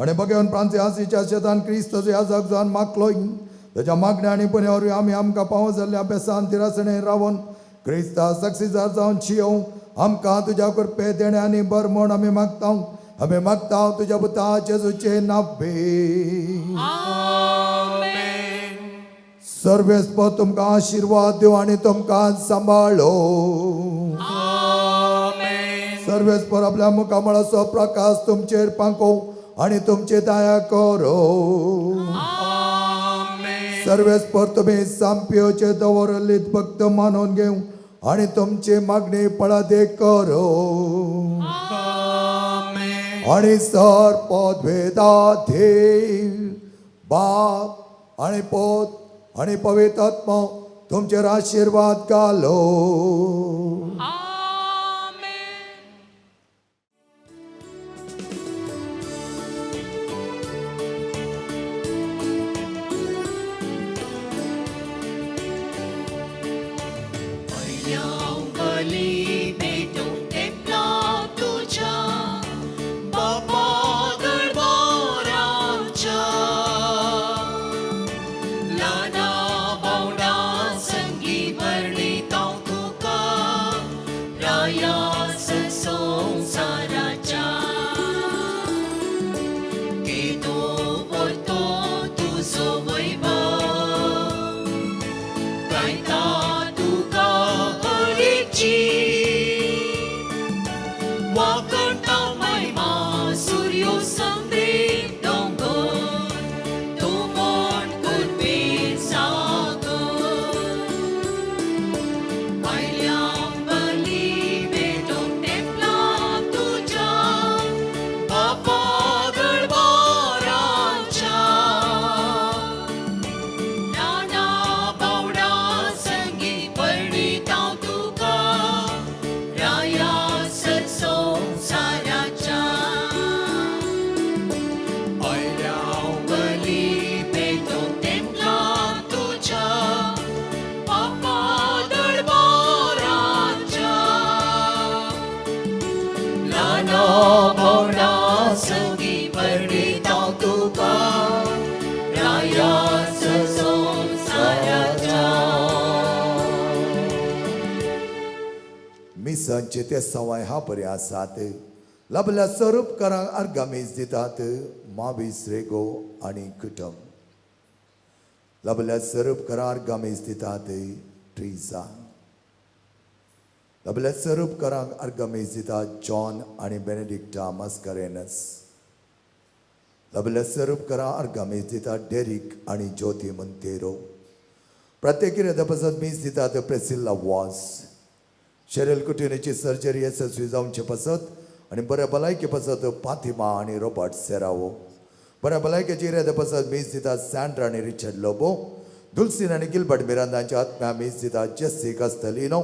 आनी बघेवन फ्रांसियासीच्या शेतान क्रिस्तचो याजक जावन मागलोय. ताच्या मागण्या आनी पुण्या वरवीं आमी आमकां पावो जाल्ल्या बेसान तिरासणे रावन क्रिस्ता साक्षीदार जावन शियोव. आमकां तुज्या कृपे देण्यांनी भर म्हूण आमी मागता. आमी मागता तुज्या पुता जेजूचे नावे. सर्वेस्प तुमकां आशिर्वाद दिवं आनी तुमकां सांबाळो. सर्वेस्पर आपल्या मुखामळाचो प्रकाश तुमचेर पांको आनी तुमचे दया करो. सर्वेस्पर तुमी सांपियोचे दवरलीत भक्त मानून घेवं आनी तुमची मागणी पळादे करो. आनी सर पदवेदा देव बाप आनी पोत आनी पवित्र आत्मो तुमचेर आशिर्वाद घालो. आमेन. पयल्या बली भेटूंक तेंपला तुज्या बापा दरबाराच्या ल्हाना भावंडां संगी भरणें वैभव गायता तुका हरेकची वाकणता महिमा सूर्यो समृद्ध दोंगर तूं म्हण करपी सागर आयल्या बली भेटोवंक तेंपला तुज्या बापा दरबाराच्या नाना बावडा संगी पळयता तुका राया संवसाराच्या आयल्या बली भेटोवंक तेंपला तुज्या बापा दरबाराच्या नाना बावडा संगी पळयता तुका राया संवसाराच्या. मिसांचे ते सवाय हा बरे आसात. लाभल्या स्वरूपकारांक अर्घां मीस दितात मावीस रेगो आनी कुटम. लाभल्या स्वरूपकारांक अर्घां मीस दितात ट्रिजा. लाभल्या स्वरूपकारांक अर्घां मीस दितात जॉन आनी बेनेडिक्टा मस्करेनस. लाभल्या स्वरूपकारांक अर्घां मीस दितात डेरिक आनी ज्योती मंतेरो. प्रत्येक पासत मीस दितात प्रेसिल्ला वॉस. शेरल कुटिनीची सर्जरी येसस्वी जावचे पासत आनी बऱ्या भलायके पासत पातिमा आनी रॉबर्ट सेरावो. बऱ्या भलायकेची इरादा पासत मीस दितात सँड्रा आनी रिचर्ड लोबो. दुलसीन आनी गिलबर्ट मिरांदांच्या आत्म्या मीस दितात जेस्सी कास्तलिनो.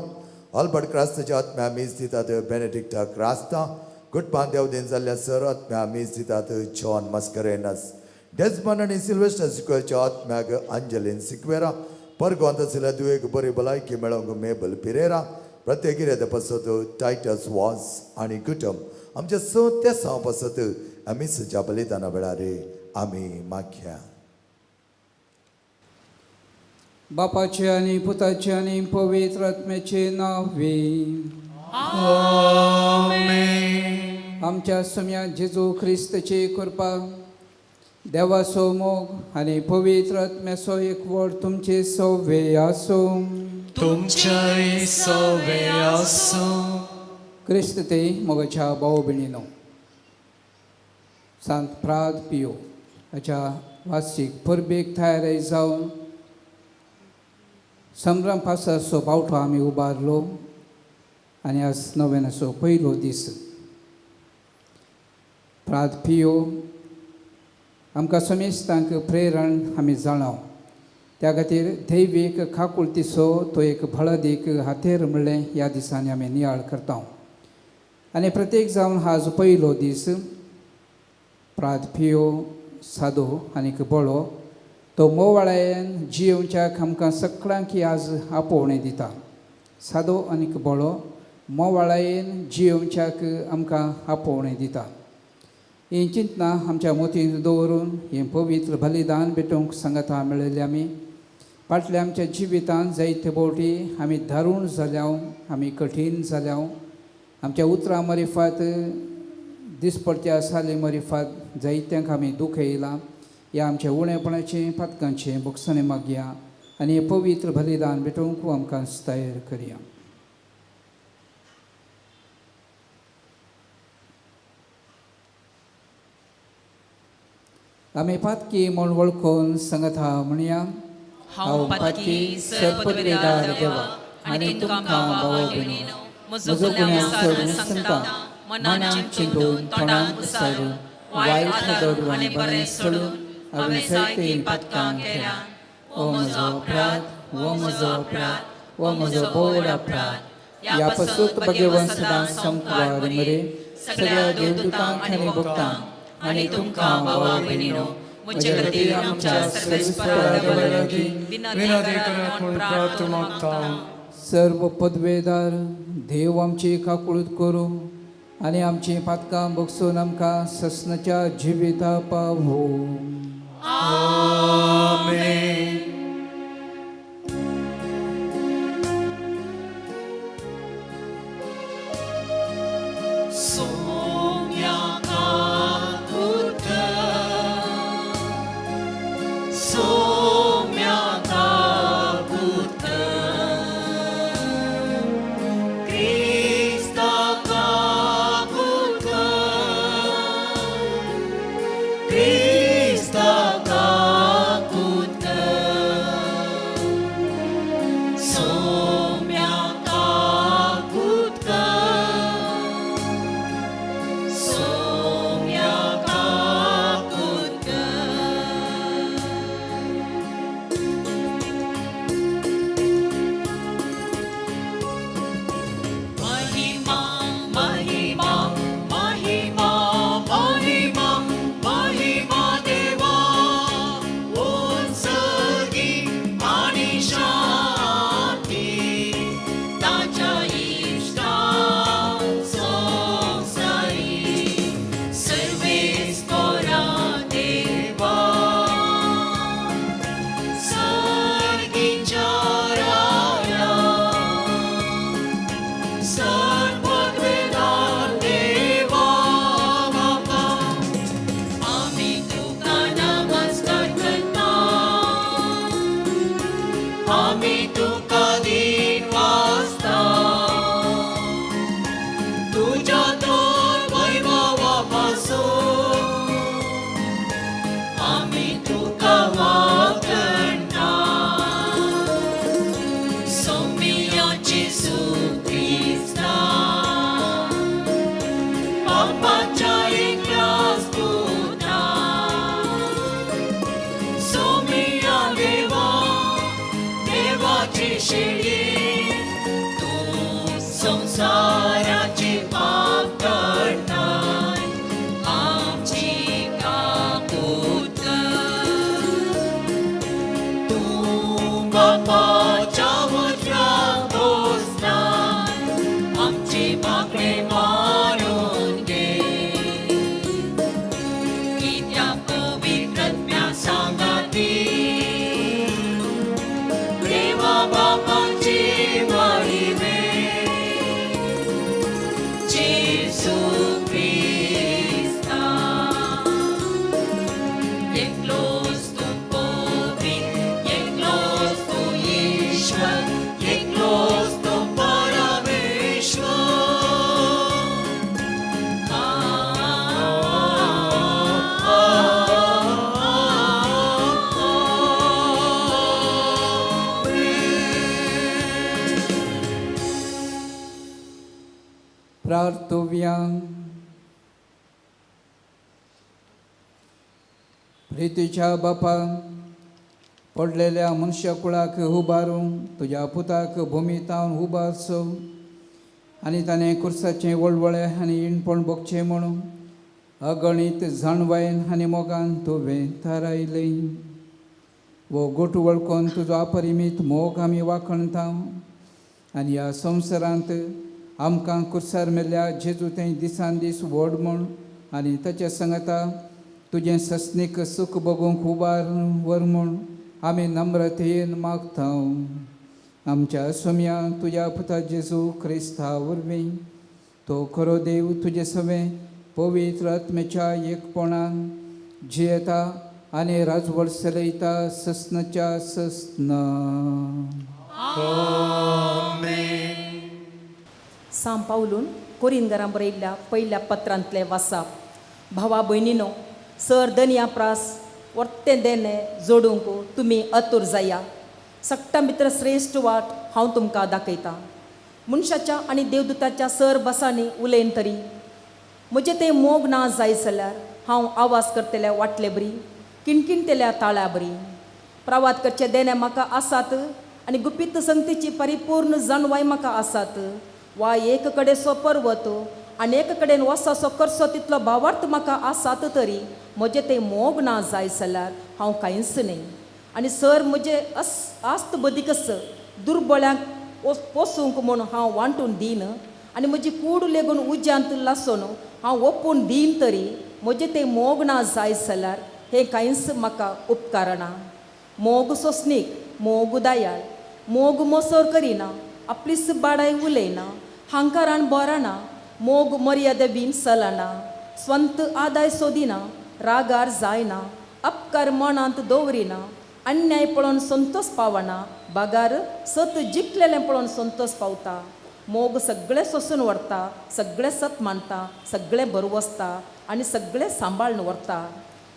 अल्बर्ट क्रास्ताच्या आत्म्या मीस दितात बेनेडिक्टा क्रास्ता. गुटपान देवदेन जाल्ल्या सर आत्म्या मीस दितात जॉन मस्करेनस. डेजमन आनी सिल्वेस्टर सिक्वेरच्या आत्म्याक अंजलीन सिक्वेरा. परगोंत आशिल्ल्या दुयेक बरी भलायकी मेळोवंक मेबल पिरेरा. प्रत्येक इरादा पासत टायटस वॉस आनी कुटुंब आमच्या स तेसांव पासत आमी सज्या बलिदाना वेळार आमी मागया. बापाचे आनी पुताचे आनी पवित्र आत्म्याचे नांवे. आमच्या सम्या जेजू ख्रिस्ताची कृपा, देवाचो मोग आनी पवित्र आत्म्याचो एकवट तुमचे सवे आसूं. तुमच्याय सवे आसूं. क्रिस्त ते मोगाच्या भाव भयणीनो, सांत प्राद पियो हाच्या वार्षिक परबेक तयार जावन संभ्रम पासाचो बावटो आमी उबारलो आनी आज नव्यानाचो पयलो दीस. प्राद पियो आमकां समेस्तांक प्रेरण आमी जाणाव, त्या खातीर दैवीक काकुळतीचो तो एक बळदीक हातेर म्हणलें ह्या दिसांनी आमी नियाळ करता. आनी प्रत्येक जावन आज पयलो दीस प्राद पियो सादो आनीक बळो तो मोवाळायेन जियोवच्याक आमकां सगळ्यांक आज आपोवणें दिता. सादो आनीक बळो मोवाळायेन जियोवच्याक आमकां आपोवणें दिता. हीं चिंतना आमच्या मोतींत दवरून हें पवित्र बलिदान भेटोवंक सांगाता मेळिल्लें आमी फाटल्या आमच्या जिवितांत जायते फावटी आमी दारूण जाल्याव, आमी कठीण जाल्याव. आमच्या उतरां मरिफात, दिसपडत्या साली मरिफात जायत्यांक आमी दुख्ख येयलां. ह्या आमच्या उणेपणाचें पातकांचें भोगसणें मागया आनी हें पवित्र बलिदान भेटोवंक आमकां तयार करया. आमी पातकी म्हूण वळखून सांगता म्हणया. हांव पातकी सर्वपदवेदार देवा आनी तुमकां भाव भयणीनो म्हजो गुन्यांव सोडून सांगता. मनान चिंतून, तोंडान उसारून, वायट नदर आनी बरें सोडून हांवें जायतीं पातकां केल्या. ओ म्हजो अपराध, ओ म्हजो अपराध, ओ म्हजो बोड अपराध. ह्या पसूत भगवंत सदां संकवार मरे सगळ्या देवदूतांक आनी भक्तांक आनी तुमकां भावा भयणीनो म्हजे खातीर आमच्या सर्वेस्परा देवा लागीं विनंती करात म्हूण प्रार्थ मागता. सर्व पदवेदार देव आमची काकुळत करूं आनी आमची पातकां बगसून आमकां ससनाच्या जिविता पावो. आमेन. सोम्या काकुत, सोम्या. आमी तुका दिन वाचता तुज्या तर वैभवा पासून आमी तुका वागणता सोमिया जेजू क्रिस्ता बापाच्या एकल्याच पुता सोमिया देवा देवाची शेळी तूं संवसाराचे पाप काडताय आमची काकूत कर. तूं बापाच्या उजव्या बसलाय आमची मागणी मानून घे कित्या पवित्र आत्म्या सांगाती देवा बापाची महिमे जेजू क्रिस्ता एकलोच तूं पवित्र एकलोच तूं ईश्वर एकलोच तूं परमेश्वर. प्रार्थव्या. प्रितीच्या बापा, पडलेल्या मनशाकुळाक उबारून तुज्या पुताक भुमी तावन उबारचो आनी ताणें कुर्साचें वळवळे आनी इणपण भोगचें म्हणून अगणीत जाणवायन आनी मोगान तुवें थारायलें. वो गोट वळखून तुजो अपरिमीत मोग आमी वाखणता आनी ह्या संवसारांत आमकां कुर्सार मेल्ल्या जेजू तें दिसान दीस व्हड म्हूण आनी ताच्या संगता तुजें सस्नीक सूख भोगूंक उबार व्हर म्हूण आमी नम्रतेन मागता. आमच्या सोम्या तुज्या पुता जेजू क्रिस्ता वरवीं. तो खरो देव तुजे सवें पवित्र आत्म्याच्या एकपणान जियेता आनी राजवट चलयता सस्नच्या सस्न. सां पावलून कोरिंदरां बरयल्ल्या पयल्या पत्रांतलें वासाप. भावा भयणीनो, सर दनया प्रास वर्तें देणें जोडूंक तुमी अतूर जाया. सगटां भितर श्रेश्ठ वाट हांव तुमकां दाखयतां. मनशाच्या आनी देवदूताच्या सर बसांनी उलयन तरी म्हजें तें मोग ना जाय जाल्यार हांव आवाज करतल्या वाटले बरी, किणकिणतेल्या ताळ्या बरी. प्रवाद करचे देणे म्हाका आसात आनी गुपीत संगतीची परिपूर्ण जाणवाय म्हाका आसात, वा एक कडेन सो पर्वत आनी एक कडेन वसासो करसो तितलो भावार्थ म्हाका आसात तरी म्हजें तें मोग ना जाय जाल्यार हांव कांयच न्हय. आनी सर म्हजें अस आस्त बदीकच दुर्बळ्यांक पोसूंक म्हूण हांव वांटून दीन आनी म्हजी कूड लेगून उज्यांत लासून हांव ओपून दीन तरी म्हजें तें मोग ना जाय जाल्यार हें कांयच म्हाका उपकारना. मोग सोंसणीक, मोग दयाळ, मोग मोसोर करिना, आपलीच बाडाय उलयना, हांकारान बोराना, मोग मर्यादा बीन चलना, स्वंत आदाय सोदिना, रागार जायना, अपकार मनांत दवरिना, अन्याय पळोवन संतोष पावना, बागार सत जिखलेलें पळोवन संतोष पावता. मोग सगळें सोसून व्हरता, सगळें सत मानता, सगळें बरवसता आनी सगळें सांबाळून व्हरता.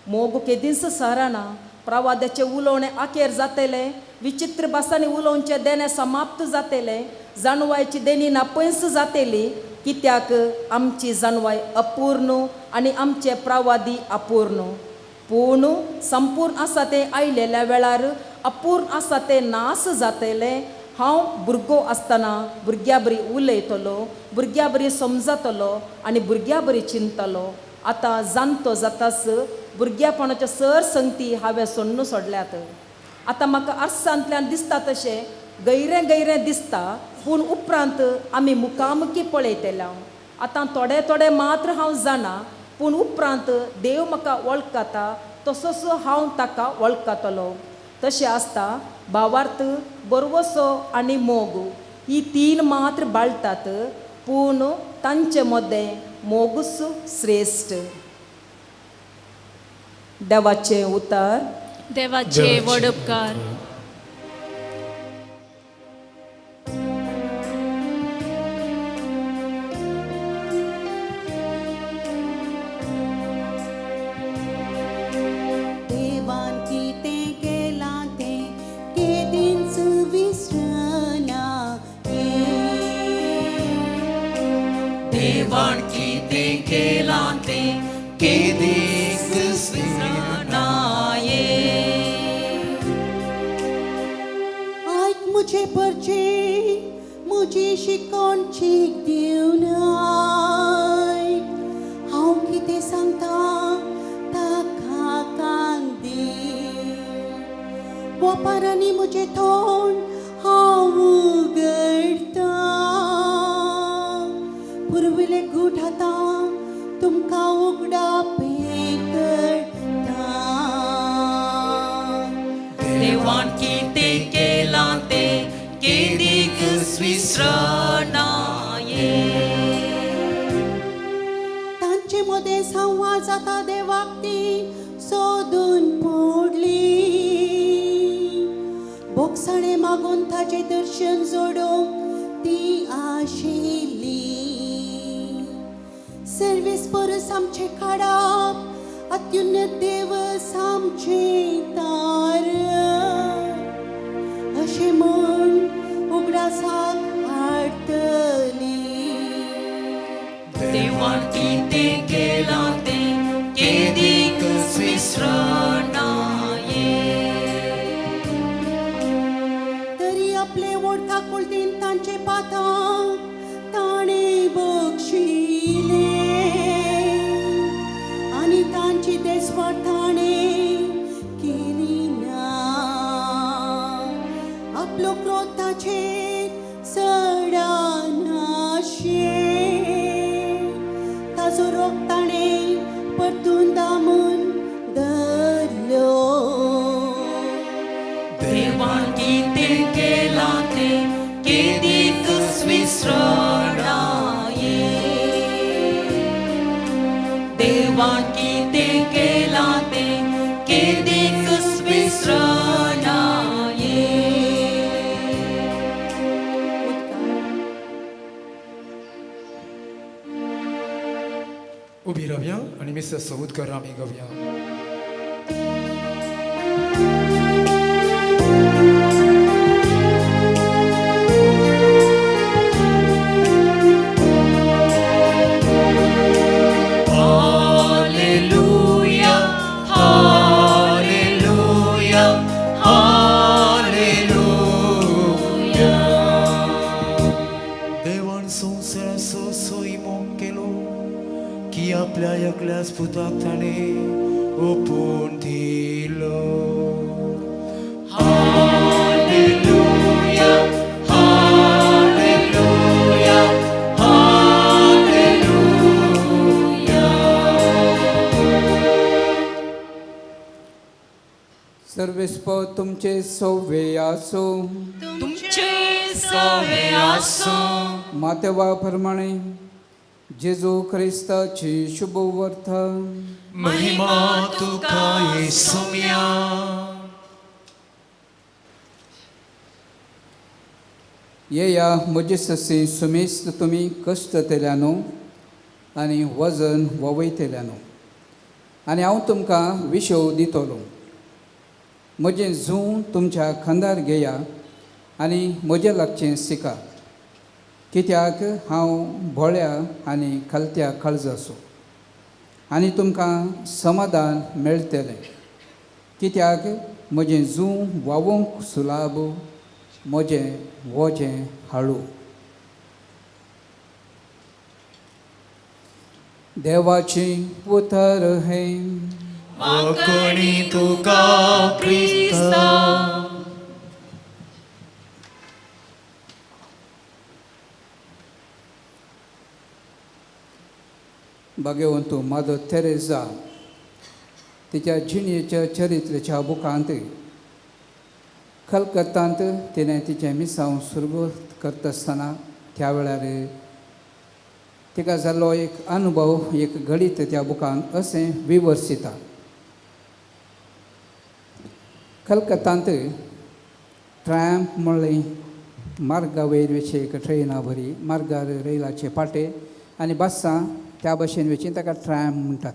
मोग केदींच सराना. प्रवादाचें उलोवणें आखेर जातलें, विचित्र भासांनी उलोवचें देणें समाप्त जातलें, जाणवायची देणी नापयस जातली. कित्याक आमची जाणवाय अपूर्ण आनी आमचे प्रवादी अपूर्ण, पूण संपूर्ण आसा तें आयलेल्या वेळार अपूर्ण आसा तें नास जातलें. हांव भुरगो आसतना भुरग्या बरी उलयतलो, भुरग्या बरी समजतलो आनी भुरग्या बरी चिंतलो. आतां जाणटो जाताच भुरग्यापणाच्यो सर संगती हांवें सोडून सोडल्यात. आतां म्हाका आरसांतल्यान दिसता तशें गैरें गैरें दिसता, पूण उपरांत आमी मुखामुखी पळयतले. आतां थोडे थोडे मात्र हांव जाणा, पूण उपरांत देव म्हाका वळखता तसोच हांव ताका वळखतलो. तशें आसता भावार्थ, बरवसो आनी मोग ही तीन मात्र बाळटात, पूण तांचे मदें मोगूच श्रेश्ठ. देवाचें उतार. देवाचे व्हड उपकार. केदीक विसरनाये. आयक मुझे परचे मुजी शिकोण चीक दिवनाय हांव कितें सांगता ताका कान दी वपारांनी मुजें तोंड हांव उगडटा पुर्विले गूठ आतां तुमकां उगडापें करता. देवान कितें केलां तें केदीक विसरनाये. तांचे मदें संवाद जाता देवाक ती सोदून पडली बोगसाणे मागून ताचें दर्शन जोडूंक ती आशिल्ली. सर्वेस परस आमचें काडप अत्युन्नत देवस आमचें तार अशें म्हूण उगडासाक हाडटली. देवान कितें केलां तें केदीक विसरनाये. तरी आपले वडका कुलतीन तांचे पाताक ताणें बक्षिले आनी तांची देसवाड ताणें केली ना. आपलो क्रोध ताचेर सडानाशें ताजो रोग ताणें परतून दामून धरलो. देवान कितें केलां तें केदीक विसरनाये. देवान कितें केलां तें केदीक विसरनाये. उबी रावया आनी मिसाचो उद्गार आमी गावया. Hallelujah, Hallelujah, Hallelujah. देवान संवसाराचो सोय मोग केलो की आपल्या एकल्याच पुताक ताणें ओपून दिलो. Hallelujah, Hallelujah, Hallelujah. सर्वेस्प तुमचे सौवे आसो. तुमचे सवे आसूं. मातेवा प्रमाणे जेजू क्रिस्ताची शुभवर्थ. महिमा तुका येसुम्या. येया म्हजे ससी सुमेस्त तुमी कश्टतेल्यानो आनी वजन ववयतेल्यानो आनी हांव तुमकां विशव दितलो. म्हजें जूं तुमच्या खांदार घेया आनी म्हजें लागचें शिका कित्याक हांव भोळ्या आनी खालत्या काळजाचो आनी तुमकां समाधान मेळटलें कित्याक म्हजें जूं व्हांवूंक सुलाब म्हजें वजें हाळू. देवाची उतर हें. वांकणी तुका क्रिस्ता. भाग्यवंत मादर तेरेजा तिच्या जिणेच्या चरित्रेच्या बुकांत कलकत्तांत तिणें तिचें मिसांव सुरवात करता आसतना त्या वेळार तिका जाल्लो एक अनुभव एक घडीत त्या बुकांत अशें विवर्सिता. कलकत्तांत ट्रॅम्प म्हणलें मार्गा वयर वयचे एक ट्रेना बरी मार्गार रेलाचे पाटे आनी बसां त्या भशेन वयची ताका ट्रॅम म्हणटात.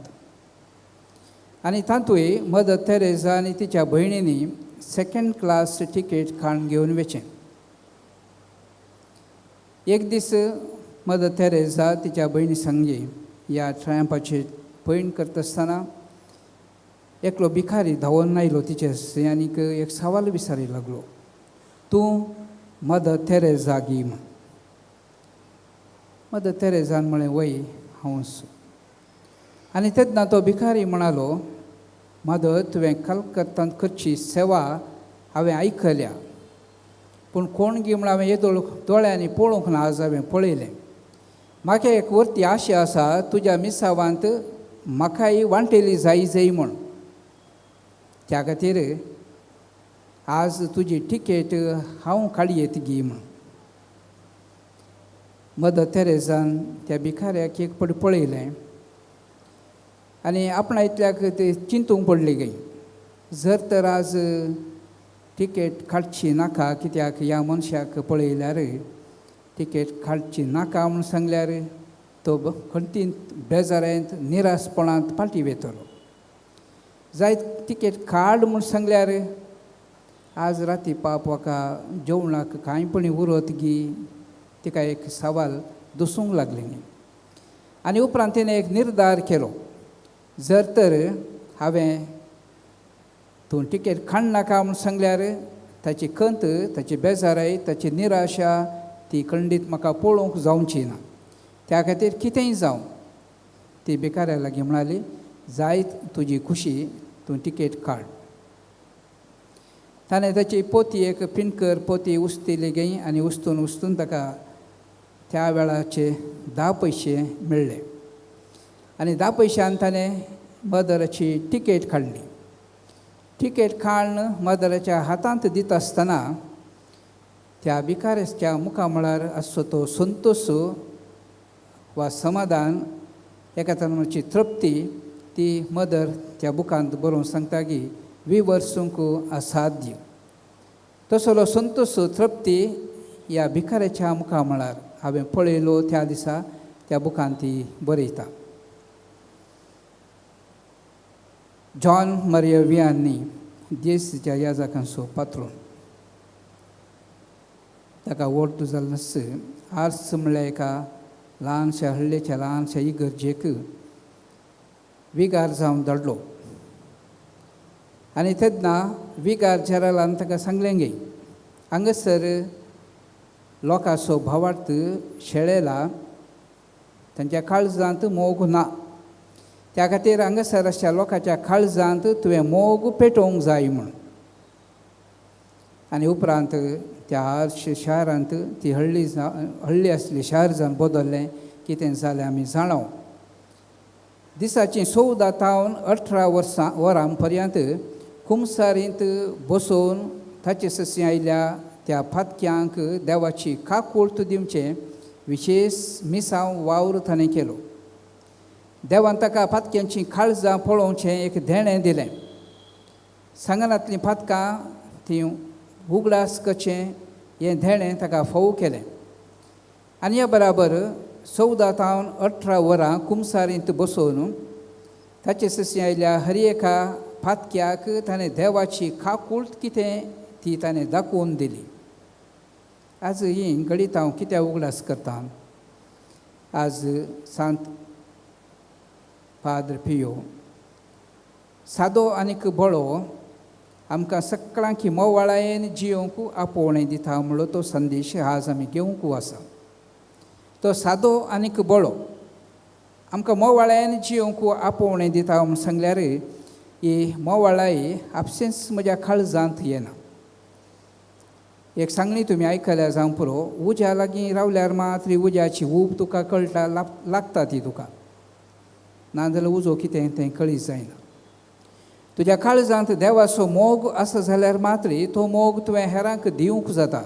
आनी तातूंय मदर तेरेजा आनी तिच्या भयणींनी सेकंड क्लास तिकेट काडून घेवन वचें. एक दीस मदर तेरेजा तिच्या भयणी संगी ह्या ट्रॅम्पाचेर पयण करता आसतना एकलो भिखारी धांवून आयलो तिचे आनीक एक सवाल विचारी लागलो, तूं मदर तेरेजा गी म्हण. मदर तेरेजान म्हळें वय हांव. आनी तेन्ना तो भिखारी म्हणालो, मदर तुवें कलकत्तांत करची सेवा हांवें आयकल्या, पूण कोण गी म्हण हांवें येदोळ दोळ्यांनी पळोवंक ना, आज हांवें पळयलें. म्हाका एक वरती आशा आसा तुज्या मिसावांत म्हाकाय वांटेली जाय जाय म्हण, त्या खातीर आज तुजी टिकेट हांव काडयेत गी म्हण. मदर तेरेजान त्या भिखाऱ्याक एक पड पळयलें आनी आपणा इतल्याक ते चिंतूंक पडली गे, जर तर आज तिकेट काडची नाका कित्याक ह्या मनशाक पळयल्यार तिकेट काडची नाका म्हूण सांगल्यार तो खंतीन बेजारांत निरासपणांत फाटीं वयतलो. जायत तिकेट काड म्हूण सांगल्यार आज राती पाप म्हाका जेवणाक कांय पणी उरत गी, तिका एक सवाल दुसूंक लागलें न्ही. आनी उपरांत तिणें एक निर्धार केलो, जर तर हांवें तूं तिकेट काडनाका म्हूण सांगल्यार ताची खंत, ताची बेजाराय, ताची निराशा ती खंडीत म्हाका पळोवंक जावची ना, त्या खातीर कितेंय जावं. ती भिकाऱ्या लागीं म्हणाली, जायत तुजी खुशी, तूं तिकेट काड. ताणें ताची पोती एक पिनकर पोती उस्तिली गे आनी उस्तून उस्तून ताका त्या वेळाचे 10 पयशे मेळ्ळे आनी 10 पयशान ताणें मदराची तिकेट काडली. तिकेट काडून मदराच्या हातांत दिता आसतना त्या भिकाऱ्याच्या मुखामळार आसचो तो संतोश वा समाधान, एका तराची तृप्ती ती मदर त्या बुकांत बरोवन सांगता की विवर्सूंक असाध्य. तसलो संतोश तृप्ती ह्या भिकाऱ्याच्या मुखामळार हांवें पळयलो त्या दिसा, त्या बुकांत ती बरयता. जॉन मरिया वियानी देसच्या याजकांचो पात्रोन, ताका वोर्द जाल्लो आर्स म्हणल्यार एका ल्हानशा हळ्ळेच्या ल्हानशा इगर्जेक विगार जावन धाडलो. आनी तेन्ना विगार जेरालान ताका सांगलें गे, हांगासर लोकांचो भावार्थ शेळेला, तांच्या काळजांत मोग ना, त्या खातीर हांगासर अशा लोकांच्या काळजांत तुवें मोग पेटोवंक जाय म्हूण. आनी उपरांत त्या हर्ष शारांत ती हळ्ळी हळ्ळी आसली शार जावन बदल्लें, कितें जालें आमी जाणाव. दिसाचीं 14 तावन 18 वरां पर्यंत कुमसारींत बसोवन ताचे ससी आयल्या त्या फातक्यांक देवाची काकूळत दिवचें विशेश मिसांव वावर ताणें केलो. देवान ताका फातक्यांची काळजां पळोवचें एक देणें दिलें. सांगनांतलीं फातकां तीं उगडास करचें हें देणें ताका फोव केलें. आनी ह्या बराबर 14 तावन 18 वरां कुमसारींत बसोवन ताचे ससी आयल्या हर एका फातक्याक ताणें देवाची काकूळत कितें ती ताणें दाखोवन दिली. आज ही घडीत हांव कित्याक उगडास करता, आज सांत पाद्र पियो सादो आनीक बळो आमकां सगळ्यांक मोवाळायेन जियोवंक आपोवणें दिता म्हणलो तो संदेश आज आमी घेवंक आसा. तो सादो आनीक बळो आमकां मोवाळायेन जियोवंक आपोवणें दिता म्हूण सांगल्यार ही मोवाळाय आपशेंच म्हज्या काळजांत येना. एक सांगणी तुमी आयकल्या जावं पुरो, उज्या लागीं रावल्यार मात्र उज्याची ऊब तुका कळटा, लागता ती तुका, नाजाल्यार उजो कितें तें कळीत जायना. तुज्या काळजांत देवाचो मोग आसा जाल्यार मात्र तो मोग तुवें हेरांक दिवंक जाता.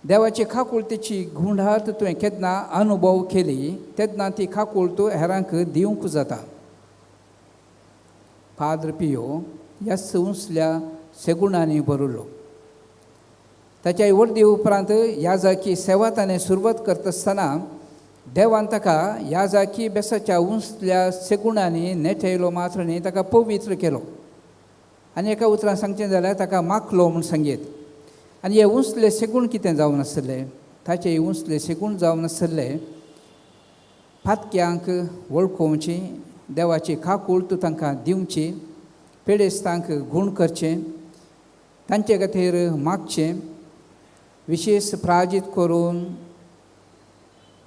देवाची काकुळतेची गुंडात तुवें केन्ना अनुभव केली तेन्ना ती काकुळत हेरांक दिवंक जाता. पाद्र पियो ह्या उंचल्या सेगुणांनी भरिल्लो. ताच्या वर्दी उपरांत याजाकी सेवा ताणें सुरवात करता आसतना देवान ताका याजाकी बेसाच्या उंचल्या सेगुणांनी नेटयलो मात्र न्ही, ताका पवित्र केलो. आनी एका उतरान सांगचें जाल्यार ताका माखलो म्हूण सांगयत. आनी हे उंचले सेगूण कितें जावन आसले, ताचे उंचले सेगूण जावन आसले फातक्यांक वळखोवची, देवाची काकूळत तांकां दिवची, पिडेस्तांक गूण करचें, तांचे खातीर मागचें, विशेश प्राजीत करून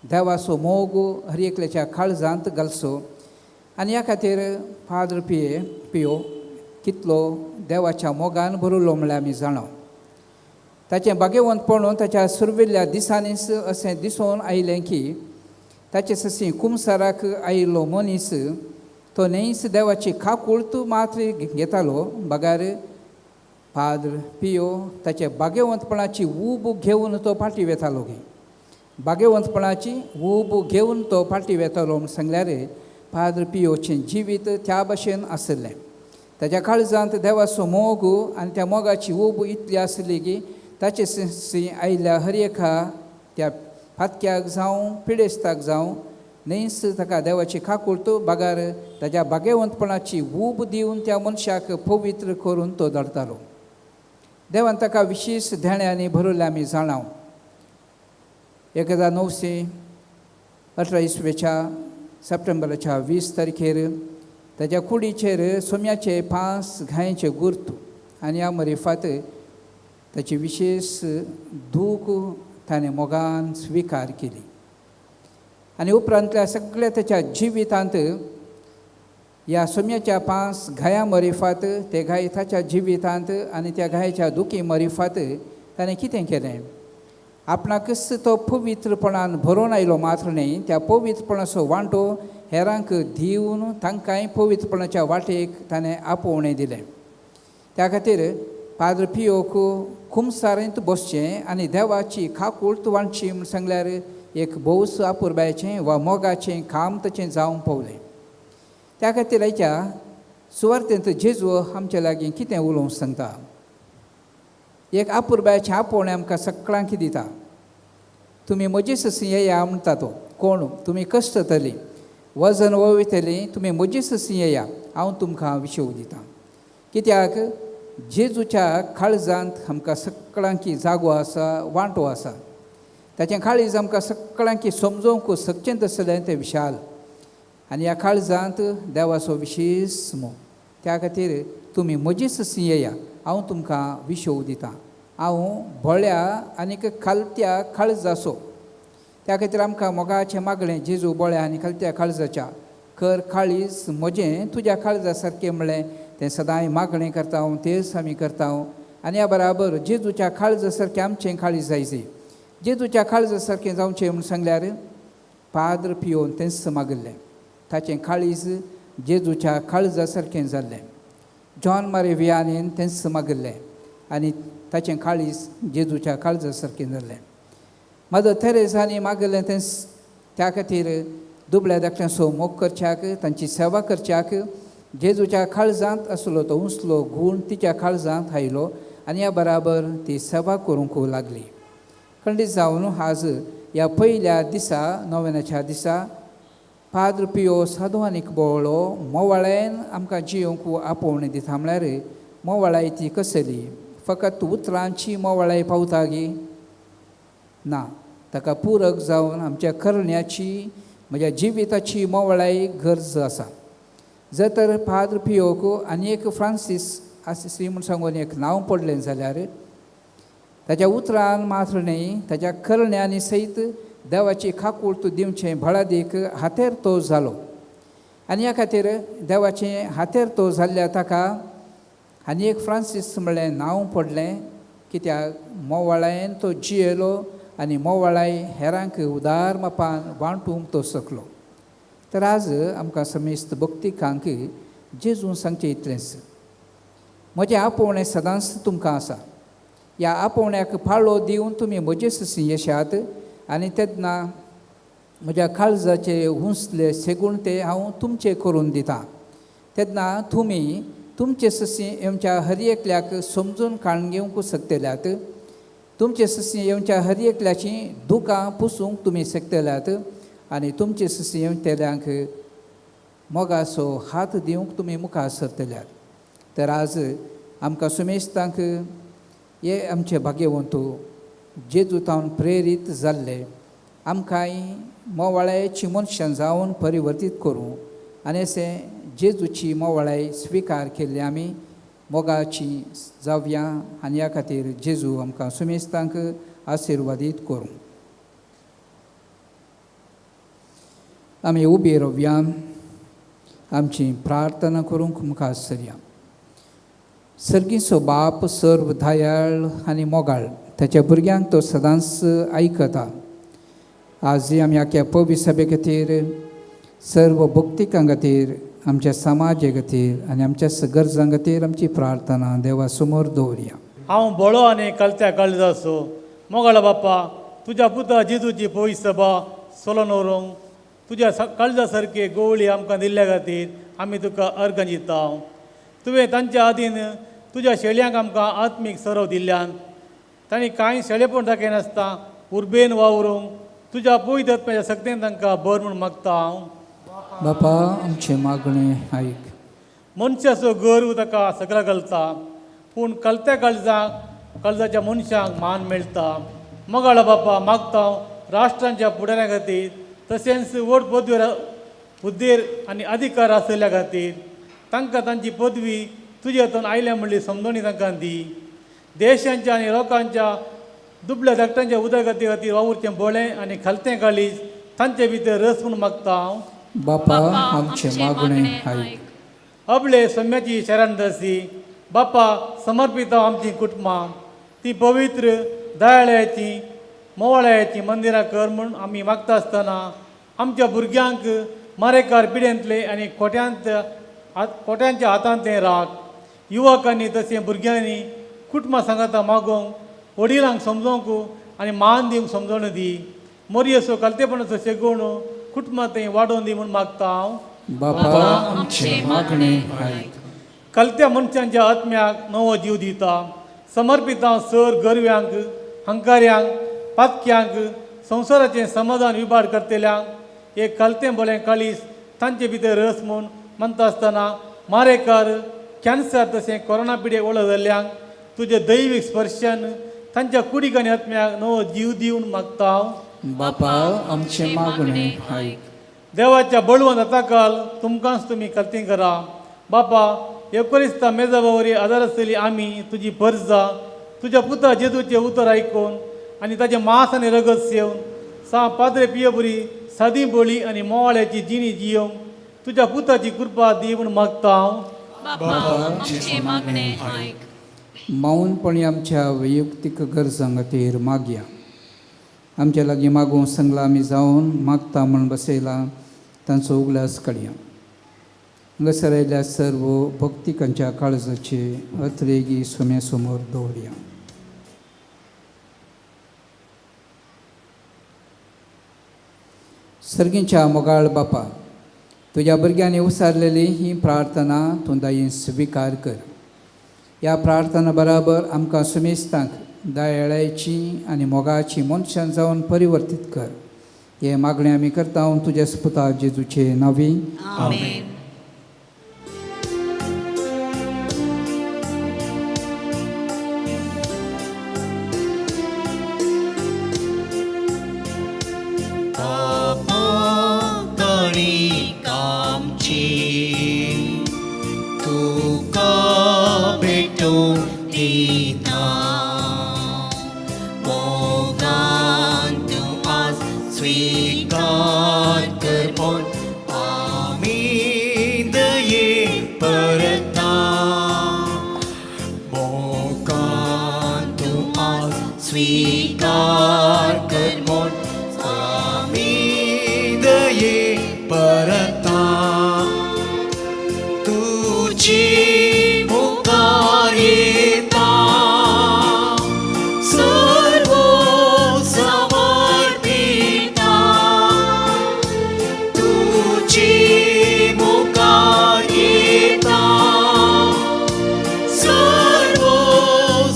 देवाचो मोग हर एकल्याच्या काळजांत घालचो. आनी ह्या खातीर फादर पियो कितलो देवाच्या मोगान भरिल्लो म्हळ्यार आमी जाणा. ताचें भाग्यवंतपण ताच्या सुरविल्ल्या दिसांनीच अशें दिसून आयलें की ताचे सशी कुमसाराक आयिल्लो मनीस तो न्हयच देवाची काकूळत मात्र घेतालो, बगार पाद्र पियो ताचे भाग्यवंतपणाची ऊब घेवन तो फाटी वेतालो. गे भाग्यवंतपणाची ऊब घेवन तो फाटी वेतालो म्हूण सांगल्यार पाद्र पियोचें जिवीत त्या भशेन आशिल्लें. ताच्या काळजांत देवाचो मोग आनी त्या मोगाची ऊब इतली आसली की ताचे सशी आयिल्ल्या हर एका त्या फातक्याक जावं पिडेस्ताक जावं न्हयच ताका देवाची काकूळत बगार ताच्या भाग्यवंतपणाची ऊब दिवन त्या मनशाक पवित्र करून तो धाडटालो. देवान ताका विशेश धेण्यांनी भरिल्लें आमी जाणाव. 1918 इसवेच्या सप्टेंबराच्या 20 तारखेर ताच्या कुडीचेर सोम्याचे 5 घायांचे गुर्त आनी ह्या मरिफात ताची विशेश दूख ताणें मोगान स्विकार केली. आनी उपरांतल्या सगळ्या ताच्या जिवितांत ह्या सोम्याच्या 5 घाया मरिफात ते घाय ताच्या जिवितांत आनी त्या घायाच्या दुखी मरिफात ताणें कितें केलें, आपणाकच तो पवित्रपणान भरोवन आयलो मात्र न्हय, त्या पवित्रपणाचो वांटो हेरांक दिवन तांकांय पवित्रपणाच्या वाटेक ताणें आपोवणें दिलें. त्या खातीर पाद्र पियोक कुमसारेंत बसचें आनी देवाची काकूळत वांटची म्हूण सांगल्यार एक भोवस आपुरबायेचें वा मोगाचें काम ताचें जावंक पावलें. त्या खातीर आयच्या सुवार्तेंत जेजू आमच्या लागीं कितें उलोवंक सांगता, एक आपुरबायेचें आपोवणें आमकां सगळ्यांक दिता. तुमी म्हजे सशी येया म्हणटा तो, कोण तुमी कश्टतलीं वजन वयतलीं, तुमी म्हजे सशी येया, हांव तुमकां विशेव दितां. कित्याक जेजूच्या काळजांत आमकां सगळ्यांकी जागो आसा, वांटो आसा. ताचें काळीज आमकां सगळ्यांकी समजोवंक शकचें तसलें तें विशाल आनी ह्या काळजांत देवाचो विशेश मोग. त्या खातीर तुमी म्हजी सशी येया, हांव तुमकां विशोव दितां. हांव भोळ्या आनीक खालत्या काळजाचो. त्या खातीर आमकां मोगाचें मागणें जेजू बोळ्या आनी खालत्या काळजाच्या कर काळीज म्हजें तुज्या काळजा सारकें म्हणलें तें सदांय मागणें करता हांव, तेच आमी करता हांव. आनी ह्या बराबर जेजूच्या काळजा सारकें आमचें काळीज जायचें, जेजूच्या काळजा सारकें जावचें म्हूण सांगल्यार पाद्र पियोन तेंच मागिल्लें, ताचें काळीज जेजूच्या काळजा सारकें जाल्लें. जॉन मारे वियानीन तेंच मागिल्लें आनी ताचें काळीज जेजूच्या काळजा सारकें जाल्लें. मदर तेरेजांनी मागिल्लें तेंच. त्या खातीर दुबळ्या धाकट्यांचो मोग करच्याक, तांची सेवा करच्याक जेजूच्या काळजांत आसलो तो उंचलो गूण तिच्या काळजांत आयलो आनी ह्या बराबर ती सेवा करूंक लागली. खंडीत जावन आज ह्या पयल्या दिसा नोवेनाच्या दिसा पाद्र पियो सादो आनीक बोवळो मोवाळ्यान आमकां जियोंक आपोवणें दिता. म्हळ्यार मोवाळाय ती कसली, फकत उतरांची मोवाळाय पावता गी ना, ताका पूरक जावन आमच्या करण्याची म्हज्या जिविताची मोवाळाय गरज आसा. जर तर पाद्र पियोक आनी एक फ्रांसीस आसिसी म्हूण सांगून एक नांव पडलें जाल्यार ताच्या उतरान मात्र न्हय, ताच्या करण्यांनी सयत देवाची काकूळत दिवचें भळादीक हातेर तो जालो. आनी ह्या खातीर देवाचें हातेर तो जाल्ल्या ताका आनी एक फ्रांसीस म्हणलें नांव पडलें, कित्याक मोवाळायेन तो जियेलो आनी मोवाळाय हेरांक उदार मापान वांटूंक तो शकलो. तर आज आमकां समेस्त भक्तिकांक जेजून सांगचें इतलेंच, म्हजें आपोवणें सदांच तुमकां आसा. ह्या आपोवण्याक पाळो दिवन तुमी म्हजे सशी येशात आनी तेन्ना म्हज्या काळजाचे उंचले सेगूण ते हांव तुमचे करून दितां. तेन्ना तुमी तुमचे सशी आमच्या हर एकल्याक समजून काडून घेवंक शकतल्यात, तुमचे सशी येवच्या हर एकल्याची दुकां पुसूंक तुमी शकतल्यात आनी तुमचे सशी येवतल्यांक मोगाचो हात दिवंक तुमी मुखार सरतल्यात. तर आज आमकां सुमेस्तांक हे आमचे भाग्यवंत जेजूतावन प्रेरीत जाल्ले आमकांय मोवाळ्याची मनशां जावन परिवर्तीत करूं आनी अशें जेजूची मोवाळाय स्विकार केल्ली आमी मोगाची जावया आनी ह्या खातीर जेजू आमकां सुमेस्तांक आशिर्वादीत करूं. आमी उबी रावया, आमची प्रार्थना करूंक मुखार सरया. सर्गीचो बाप सर्व दयाळ आनी मोगाळ, ताच्या भुरग्यांक तो सदांच आयकता. आज आमी आख्या पवी सभे खातीर, सर्व भक्तिकां खातीर, आमच्या समाजे खातीर आनी आमच्या गरजां खातीर आमची प्रार्थना देवा समोर दवरया. हांव बोळो आनी कलत्या काळजाचो मोगाळ बापा, तुज्या पुता जेजूची पवित्र सभा सोलोन व्हरूंक तुज्या काळजा सारकी गोवळी आमकां दिल्ल्या खातीर आमी तुका अर्गां दिता. तुवें तांच्या आदीन तुज्या शेळयांक आमकां आत्मीक सरव दिल्ल्यान तांणी कांय शेळेपण दाखयनासतना उर्बेन वावरूंक तुज्या पवित्र आत्म्याच्या सक्तेन तांकां बर म्हूण मागता हांव. बापा आमचें मागणें आयक. मनशाचो गर्व ताका सगळा घालता, पूण कलत्या काळजाक काळजाच्या मनशांक मान मेळटा. मोगाळ बापा मागता राष्ट्रांच्या फुडाऱ्यां खातीर तशेंच व्हड पदवेर हुद्देर आनी अधिकार आशिल्ल्या खातीर तांकां तांची पदवी तुज्या हातून आयल्या म्हणली समजणी तांकां दी. देशांच्या आनी लोकांच्या दुबल्या धाकट्यांच्या उदरगती खातीर वावुरचें बोळें आनी खालतें काळीज तांचे भितर रस म्हूण मागता हांव. बापा आमचें मागणें आयक. अबले सम्याची शरणदासी बापा समर्पित आमची कुटुंबां ती पवित्र दयाळ्याची मोवाळ्याची मंदिरां कर म्हूण आमी मागता आसतना आमच्या भुरग्यांक मारेकार पिड्यांतले आनी खोट्यांत खोट्यांच्या हातांतलें राख. युवकांनी तशें भुरग्यांनी कुटुंबां सांगाता मागोवंक वडिलांक समजोवंक आनी मान दिवंक समजोण दी. मोरयेचो कलतेपणाचो शेगोण कुटुंबां थंय वाडोवन दी म्हूण मागता हांव. बापा आमचें मागणें आयक. कलत्या मनशांच्या आत्म्याक नवो जीव दिता. समर्पितां सर गरव्यांक हंकाऱ्यांक पातक्यांक संवसाराचें समाधान विभाड करतल्यांक एक कलतें बोलें काळीज तांचे भितर रस म्हूण म्हणटा आसतना मारेकार कॅन्सर तशें कोरोना पिड्येक वळख जाल्ल्यांक तुजें दैवीक स्पर्शन तांच्या कुडीक आनी आत्म्याक नवो जीव दिवन मागता हांव. बापा आमचें मागणें आयक. देवाच्या बळवंत हाताखाल तुमकांच तुमी कलतीं करा. बापा एकोरिस्ता मेजा वरी आदार आसतली आमी तुजी परजा तुज्या पुता जेजूचें उतर आयकून आनी ताजें मांस आनी रगत सेवन सा पाद्रे पियबरी सादी बोळी आनी मोवाळ्याची जिणी जियोवंक तुज्या पुताची कृपा दी म्हूण मागता हांव. बापा आमचें मागणें आयक. मौनपणी आमच्या वैयक्तीक गरजां खातीर मागया. आमच्या लागीं मागूंक सांगलां आमी जावन मागता म्हूण बसयलां तांचो उगडास काडया. हांगासर आयिल्ल्या सर्व भक्तिकांच्या काळजाचे अत्रेगी सुम्या समोर दवरया. सर्गींच्या मोगाळ बापा, तुज्या भुरग्यांनी उसारलेली ही प्रार्थना तूं दायेन स्विकार कर. ह्या प्रार्थना बराबर आमकां सुमेस्तांक दयाळाची आनी मोगाची मनशां जावन परिवर्तीत कर. हे मागणें आमी करता तुज्या सुपुता जेजूचे नांवी. आमेन.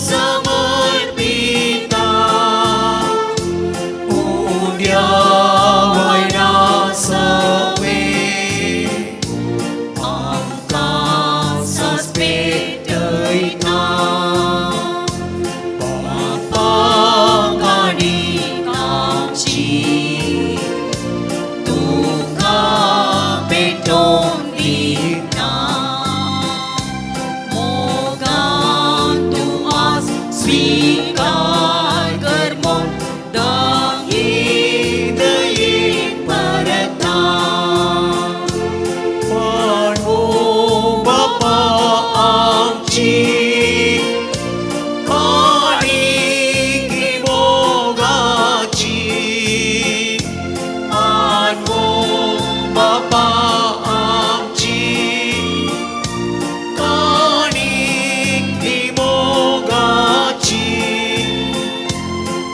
समर्पिता. स्वीकार कर म्हूण दावीद दयेन परता. पांडवो बापा आमची काणीक मोगाची, पांडवो बापा आमची काणीक मोगाची,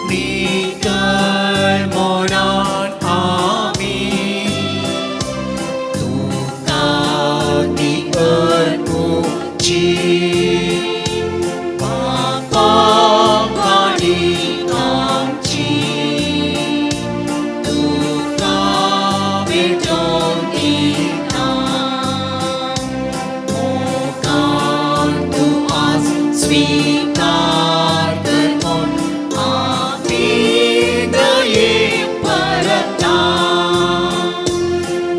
नितळ मोडान आमी तुका ती अर्पुची. बापा काणीक आमची तुका भेटोवन दिता, मोगान तूं आज स्वीकार कर म्हूण आमी दयेन परता.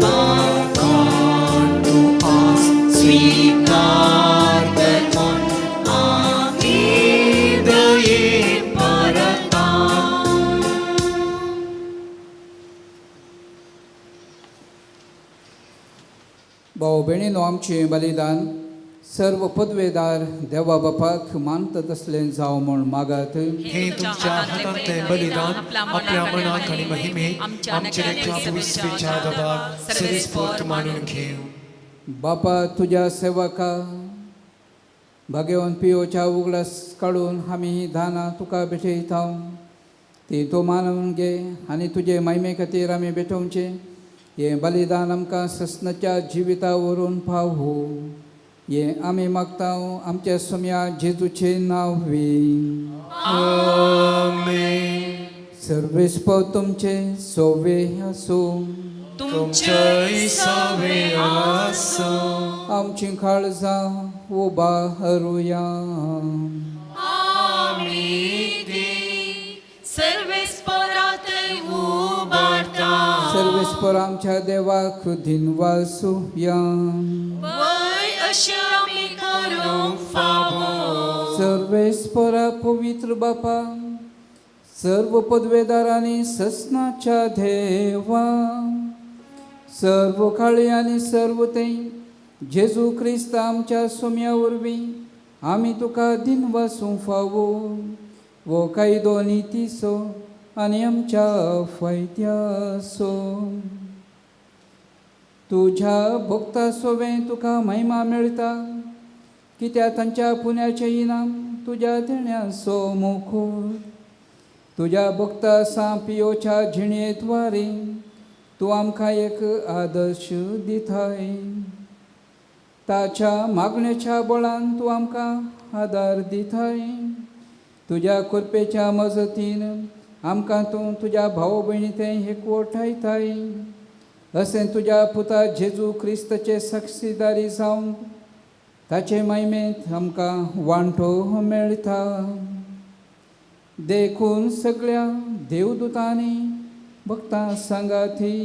मोगान तूं आज स्वीकार कर म्हूण आमी दयेन परता. भाव भयणीनो, आमचें बलिदान सर्व पदवेदार देवा बापाक मानता तसलें जावं म्हूण मागात. हे तुमच्या हातांतलें बलिदान आपल्या मनाक आनी महिमेक आमच्या देखला विस्वेच्या दबाक सरेस्फोर्त मानून घेवं. बापा, तुज्या सेवका भाग्यवन पियोच्या उगडास काडून आमी ही दानां तुका भेटयता, ती तूं मानून घे आनी तुजे महिमे खातीर आमी भेटोवचें हें बलिदान आमकां ससनाच्या जिविता व्हरून पावो, हें आमी मागता आमच्या सोम्या जेजूचें नांव. आमेन. सर्वेस्पव तुमचे सोवे आसूं. तुमच्याय सवे आसूं. आमची काळजां उबारुया. आमी ती सर्वेस्परात उबारता. सर्वेस्पर आमच्या देवाक दिनवासुया. वय अशें आमी करूंक फावो. सर्वेस्परा पवित्र बापा, सर्व पदवेदारांनी ससनाच्या देवा, सर्व काळी आनी सर्व ते जेजू क्रिस्त आमच्या सोम्या वरवीं आमी तुका दिनवासूंक फावो. वो कायदो नितीचो आनी आमच्या फायद्याचो. तुज्या भक्ता सोवें तुका महिमा मेळटा, कित्याक तांच्या पुण्याचें इनाम तुज्या देण्याचो मुखूर. तुज्या भक्ता सांपियोच्या जिणेद्वारे तूं आमकां एक आदर्श दिताय. ताच्या मागणेच्या बळान तूं आमकां आदार दिताय. तुज्या कृपेच्या मजतीन आमकां तूं तुज्या भाव भयणी तें एकवटायताय. अशें तुज्या पुता जेजू क्रिस्ताचे साक्षीदारी जावन ताचे महिमेंत आमकां वांटो मेळटा. देखून सगळ्या देवदूतांनी भक्तां सांगाती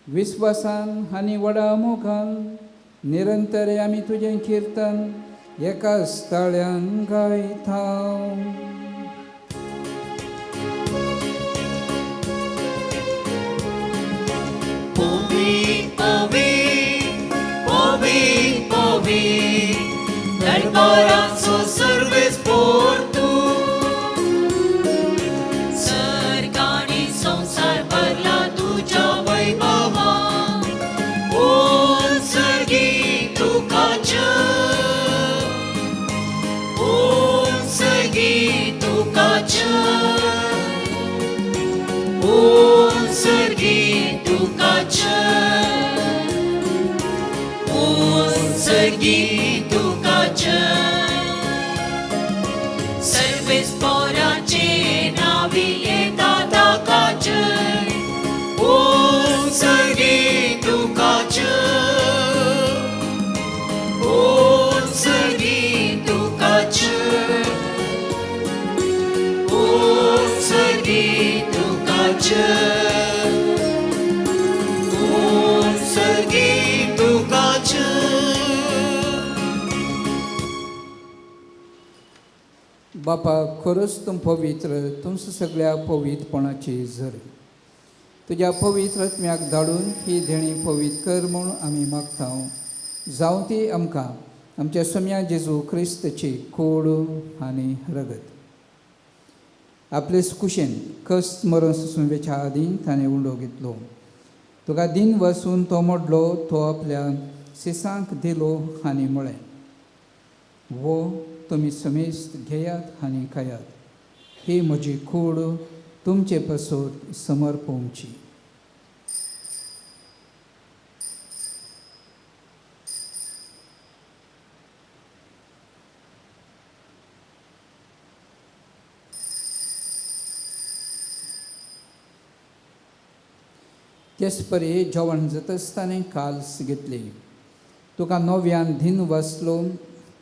विस्वासान आनी व्हडा मोगान निरंतर आमी तुजें किर्तन एकाच ताळ्यान गायता. पोवी पोवी पोवी पोवी दरबाराचो सर्वेस्पोर तूं. सर्ग आनी संवसार भरला तुज्या वैभवा, ओम सर्गी तुका जय, ओम सर्गी तुका जय, ओम सर्गी तुका जय, ओम सर्गी तुका जय. सर्वेस्पोराचे नावी येता ताका जय, ओम सर्गी तुका जय, ओम सर्गी तुका जय, ओम सर्गी तुका जय, ओम सर्गी तुका जय. बापा खरोच तूं पवित्र, तुमच्या सगळ्या पवित्रपणाची झर. तुज्या पवित्र आत्म्याक धाडून ही देणी पवित्र कर म्हूण आमी मागता. जावं ती आमकां आमच्या सोम्या जेजू क्रिस्तची कोड आनी रगत. आपले कुशेन कस मरण सोसून वेच्या आदीं ताणें उंडो घेतलो. तुका दिन वसून तो मोडलो, तो आपल्या सिसांक दिलो आनी म्हळें, वो तुमी समेस्त घेयात आनी खायात, ही म्हजी कूड तुमचे पासत समर्पोवची. तेच परी जेवण जाता आसतना काल्स घेतली, तुका नव्यान धीन वाचलो,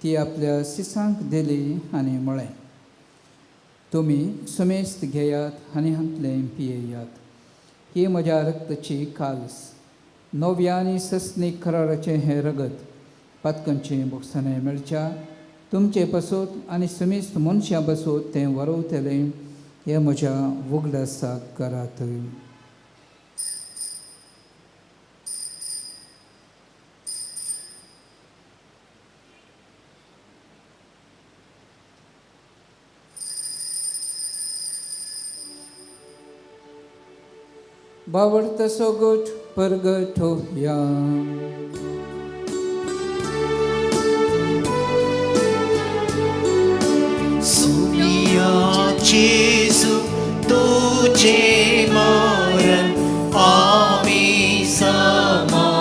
ती आपल्या सिसांक दिली आनी म्हळें, तुमी समेस्त घेयात आनी हांतलें पियेयात, ही म्हज्या रक्ताची काल्स, नव्या आनी सस्नीक कराराचें हें रगत पातकांचें बोगसाणें मेळच्या तुमचे पासत आनी समेस्त मनशां पासत तें वरवतलें, हें म्हज्या उगडासाक करात. बावडत सोगोट परगट होया. सुनिया जेजू तुझे मरण आमी समारंभता,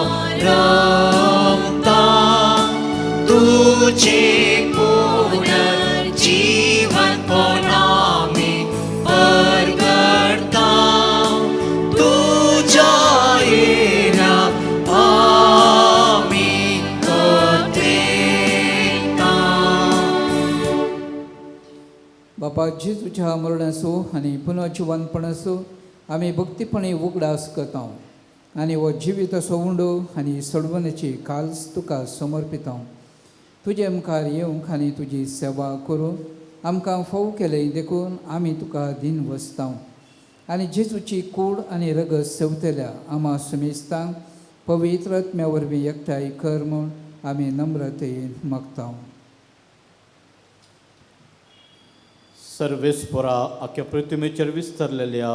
तुझे पुनर्जीवन आमी परगटता, तुझ्या येण्या आमी अतेता. बापा जेजूच्या मरणाचो आनी पुनर्जिवनपणाचो आमी भक्तीपणी उगडास करता आनी हो जिविताचो उंडो आनी सोडवण्याची काल्स तुका समर्पिता. तुजे मुखार येवंक आनी तुजी सेवा करूंक आमकां फोव केलें देखून आमी तुका दीन वसता आनी जेजूची कूड आनी रगत सेवतल्या आमा सुमेस्तांक पवित्र आत्म्या वरवीं एकठांय कर म्हूण आमी नम्रतेन मागता. सर्वेस्परा आख्या प्रतिमेचेर विस्तारलेल्या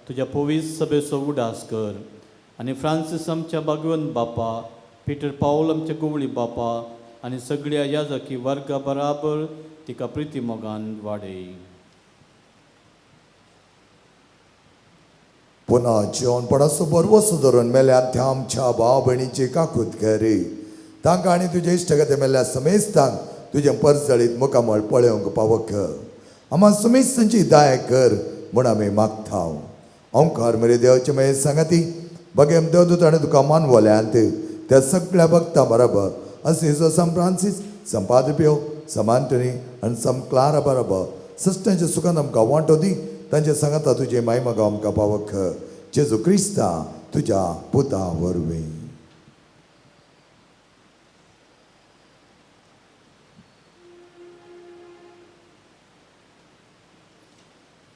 तुज्या पवित्र सभेचो उडास कर आनी फ्रांसीस आमच्या भागवंत बापा, पिटर पावल आमच्या गोवळी बापा आनी सगळ्या याजकी वर्गा बराबर तिका प्रिती मोगान वाडय. पुन्हा जिवनपणाचो बरवसो धरून मेल्या त्या आमच्या भाव भयणीची काकूत करी, तांकां आनी तुजे इश्टगते मेल्ल्या समेस्तांक तुजें परजळीत मुखामळ पळोवंक पावक आमा समेस्तांची दाय कर म्हूण आमी मागता. ओंकार मरे देवाचे मागीर सांगाती बगेम देवदूत आनी तुका मानवल्यांत त्या सगळ्या भक्तां बराबर अशें सम फ्रांसीस, सम पाद्रप्यो, सम आंटनी आनी सम क्लारा बराबर सश्टांच्या सुखान आमकां वांटो दी, तांचे सांगाता तुजें मायमगां आमकां पावक जेजू क्रिस्ता तुज्या पुता वरवीं.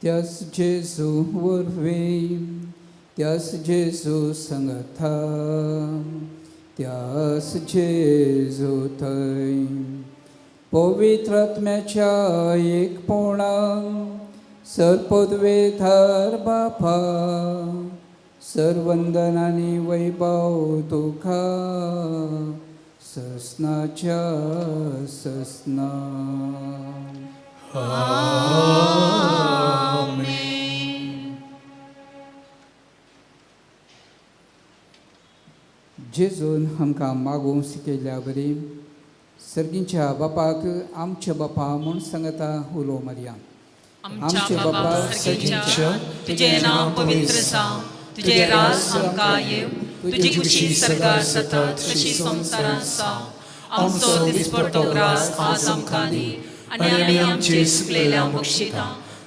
त्यास जेजू वरवीं, त्यास जेजू संगता, त्यास जेजू थंय पवित्र आत्म्याच्या एकपणान सर्पद्वेधार बापा सर्वंदन आनी वैभव तुका ससनाच्या ससना. जेजून आमकां मागूंक शिकयल्ल्या बरी सर्गींच्या बापाक आमच्या बापा म्हूण सांगता उलो मारया. आमच्या बापा सर्गींच्या, तुजें नांव पवित्र जावं, तुजें राज आमकां येवं, तुजी खुशी सर्गार जाता तशी संवसारांत जावं. आमचो दिसपडतो ग्रास आज आमकां दी आनी आमी आमचे सुकलेल्या बक्षिता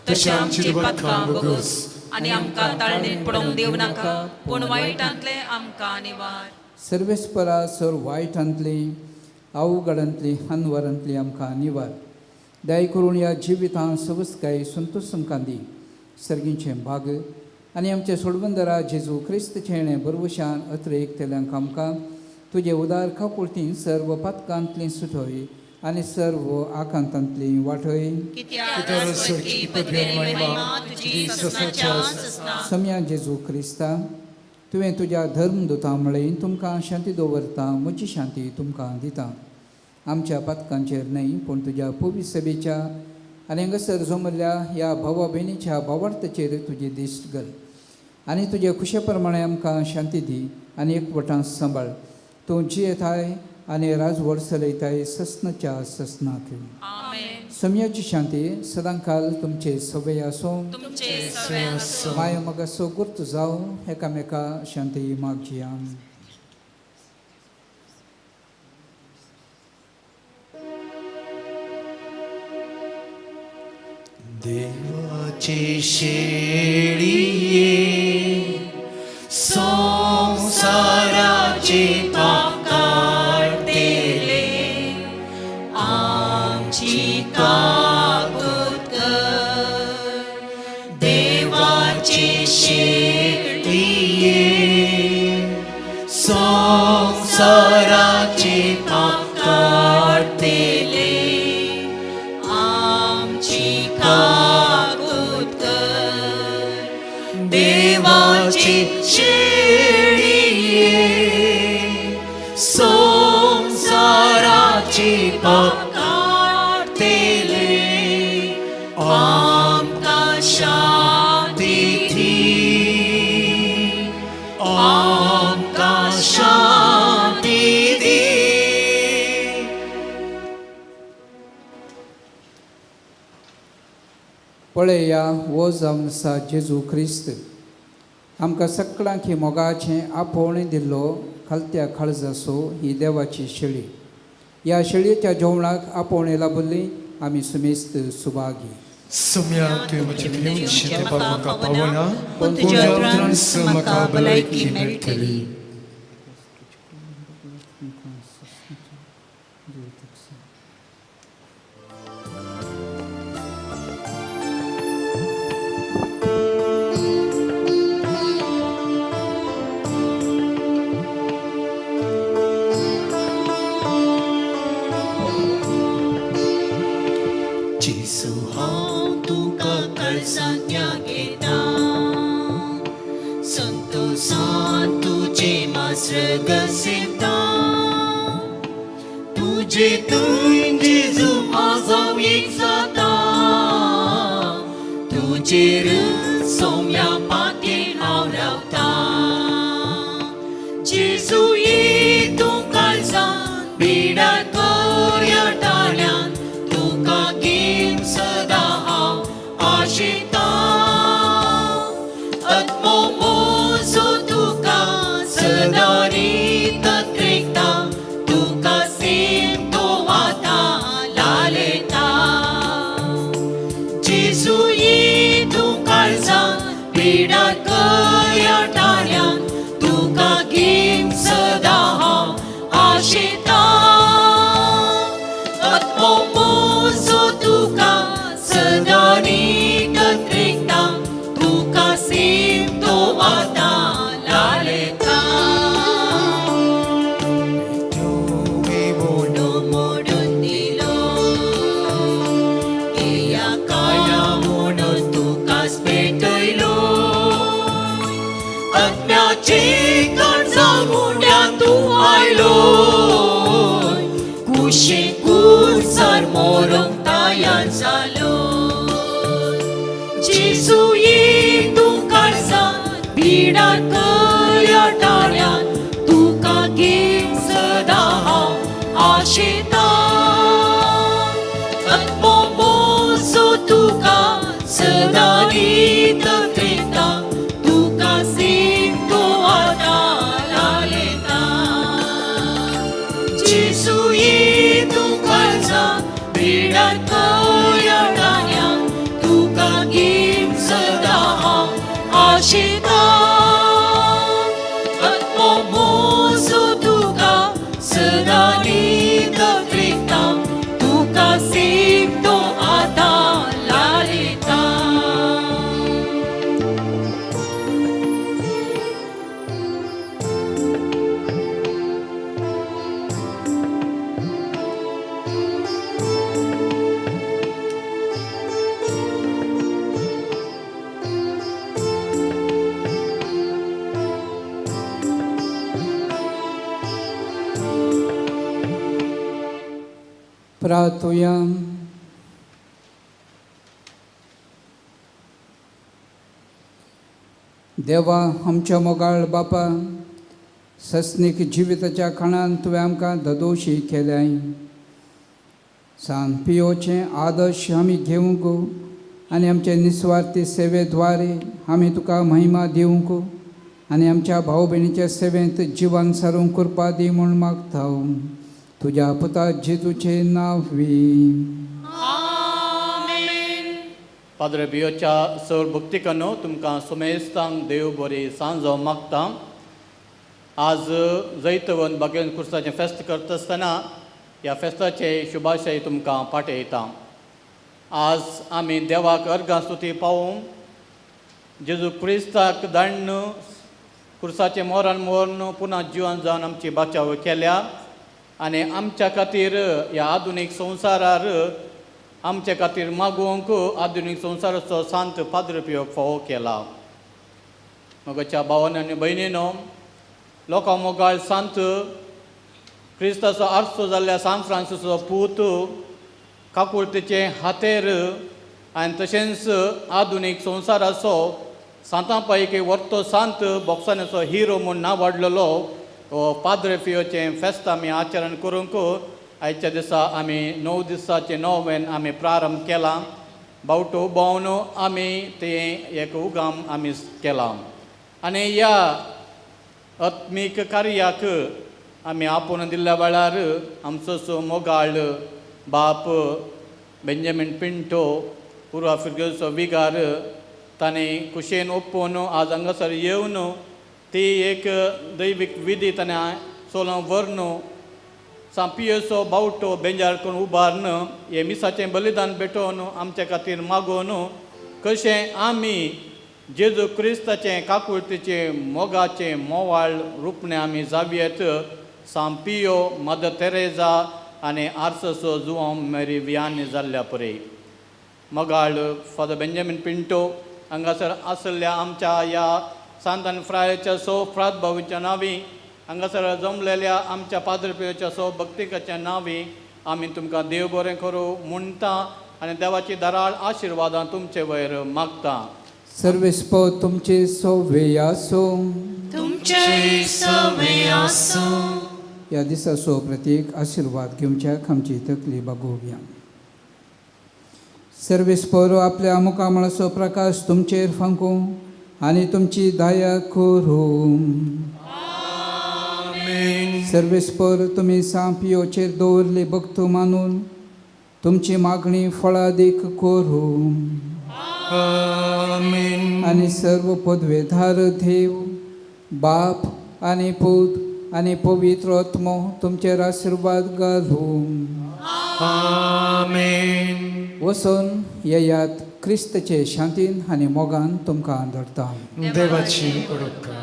तशें आमची पातकां बगस आनी आमकां ताळणेन पडोवंक दिवं नाका, पूण वायटांतलें आमकां निवार. सर्वेस्परा सर वायटांतली अवघडांतली हनवरांतली आमकां निवार. दया करून ह्या जिवितांत सवस्काय संतोश आमकां दी. सर्गींचें भाग आनी आमचे सोडवंदरा जेजू क्रिस्तचें बरवशान अत्रेक तेल्यांक आमकां तुजे उदार काकुळतीन सर्व पातकांतली सुटय आनी सर्व आकांतांतली वाटय. सम्या जेजू क्रिस्ता, तुवें तुज्या धर्मदुता म्हळें तुमकां शांती दवरता, म्हजी शांती तुमकां दिता. आमच्या पातकांचेर न्हय पूण तुज्या पवित्र सभेच्या आनी हांगासर जमल्ल्या ह्या भावा भयणीच्या भावार्थाचेर तुजी दिश्ट घाल आनी तुजे खुशे प्रमाणे आमकां शांती दी आनी एकवटान सांबाळ. तूं जियेताय आनी राजवट चलयताय ससनाच्या ससनाक. सम्याची शांती सदांकाल तुमचे सवय आसूं. माय मगासो गुर्त जावं. एकामेका शांती मागची. देवाचे शेळिये संसाराचे पाप काडतेले आमची काकूत कर. देवाचे शेळिये संसाराचे पाप काडतेले आमची काकूत कर. देवाचे शेळिये संसाराचे पाप काडतेले आमकां शांती दी, आमकां शांती दी. पळया हो जावन आसा जेजू क्रिस्त आमकां सगळ्यांक ही मोगाचें आपोवणें दिल्लो खालत्या काळजाचो ही देवाची शेळी. ह्या शेळयेच्या जेवणाक आपोवणें लाभिल्ली आमी सुमेस्त सुभागी. सम्या तुवें म्हजें भिवचें तेंपार म्हाका पावना, पूण तुज्या उतरान म्हाका भलायकी मेळटली. जेजू हांव तुका काळजांत घेता, संतोषान तुजे मास्र गसेता. तुजे थंय जेजू हांव एक जाता, तुजेर सोम्या पातेन हांव रावता. जेजू ये तूं काळजांत बिडार कर ह्या टाळ्यान, तुका घेवन सदां हांव आशेता. आत्मो म्हजो तुका सदां रीत त्रेकता, तुका सेम तो आतां लालयता. जेजू ये तूं काळजांत बिडार कर ह्या टाळ्यान, तुका घेवन सदां हांव आशेता. आत्मो म्हजो तुका सदां रीत त्रेकता, तुका सेम तो आतां लालयता. मोडून दिलो किया काया म्हणून तुकाच पेटयलो. आत्म्याचे काळजा मुंड्या तूं आयलो, कुशी कुर्सार मोरूंक तयार जालो. जेजू ये तूं काळजांत बिडार कर ह्या टाळ्यान, तुका घेवन सदां हांव आशेता. आत्मो म्हजो तुका सदां रीत त्रेकता, तुका सेम तो आतां लालयता. जेजू ये तूं काळजांत बिडार कर ह्या टाळ्यान, तुका घेवन सदां हांव आशेता. आत्मो म्हजो तुका सदां रीत त्रेकता, तुका सेम तो प्रार्थुया. देवा आमच्या मोगाळ बापा, सस्नीक जिविताच्या खाणान तुवें आमकां ददोशी केल्याय. सान पियोचें आदर्श आमी घेवंक आनी आमचे निस्वार्थी सेवे द्वारे आमी तुका महिमा दिवंक आनी आमच्या भाव भयणीच्या सेवेंत जिवन सारूंक कृपा दी म्हूण मागता. तुज्या पुता जेजूचें नांव वी. पाद्रे पियोच्या सर भक्तिकानो, तुमकां सुमेस्तांक देव बरी सांजो मागता. आज जैतवन बागेन कुर्साचें फेस्त करता आसतना ह्या फेस्ताचे शुभाशय तुमकां पाठयता. आज आमी देवाक अर्गां स्तुती पावोवंक जेजू क्रिस्ताक दाण्ण कुर्साचें मोरान मोर्न पुना जिवन जावन आमची बाचाव केल्या आनी आमच्या खातीर ह्या आधुनीक संवसारार आमचे खातीर मागोवंक आधुनीक संवसाराचो सांत पाद्र पियो फावो केला. मगच्या भावान आनी भयणीनो, लोकां मोगाळ सांत क्रिस्ताचो आरसो जाल्ल्या सान फ्रांसीसचो पूत काकुळतेचे हातेर आनी तशेंच आधुनीक संवसाराचो सांतां पैकी वर्तो सांत बोक्सानाचो हिरो म्हूण नांव वाडलेलो पाद्रे फियोचें फेस्त आमी आचरण करूंक आयच्या दिसा आमी 9 दिसाचें नोवेन आमी प्रारंभ केलां. बावटो उबोवन आमी तें एक उगाम आमी केलां आनी ह्या आत्मीक कार्याक आमी आपोवन दिल्ल्या वेळार आमचो सो मोगाळ बाप बेंजामीन पिंटो पुर्व फिरगेचो विगार ताणें कुशेन ओप्पोवन आज हांगासर येवन ती एक दैवीक विधी ताणें सोलो व्हरून सांपियोचो बावटो बेंजार करून उबारून हे मिसाचें बलिदान भेटोवन आमच्या खातीर मागोवन कशें आमी जेजू क्रिस्ताचें काकुळतीचें मोगाचें मोवाळ रुपणें आमी जावयेत. सांपियो मदर तेरेजा आनी आर्ससो जुवांव मेरी वियानी जाल्ल्या परे मोगाळ फादर बेंजामीन पिंटो हांगासर आसल्या आमच्या ह्या सांत आनी फ्रायाच्या सो फ्रात भाऊच्या नांवी हांगासर जमलेल्या आमच्या पाद्रपियोच्या सो भक्तिकाच्या नांवी आमी तुमकां देव बरें करूं म्हणटा आनी देवाची दराळ आशिर्वादां तुमचे वयर मागता. सर्वेस्पो तुमचे सोवे आसो. तुमचे सवे आसो. ह्या दिसाचो प्रतीक आशिर्वाद घेवच्याक आमची तकली बागोवया. सर्वेस्पोरो आपल्या मुखामळाचो प्रकाश तुमचेर फांकूं आनी तुमची दया करूं. सर्वेस्पोर तुमी सांपियोचेर दवरली भक्त मानून तुमची मागणी फळादीक करूं. आनी सर्व पदवेधार देव बाप आनी पूत आनी पवित्र आत्मो तुमचेर आशिर्वाद घालूं. वचून येयात क्रिस्तचे शांतीन आनी मोगान तुमकां धरता. देवाची उपकार.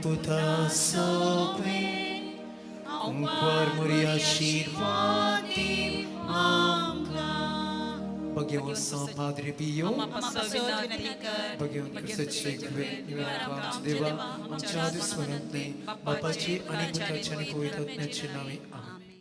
Puta sopre भगेवन सां पाद्रे पियो भगेवन क्रिस्ताचे घुवे निवेदन आमच्या देवा आमच्या आदी स्मरणांतले बापाची आनी पुताची आनी पवित्र आत्म्याचे नावे आमेन.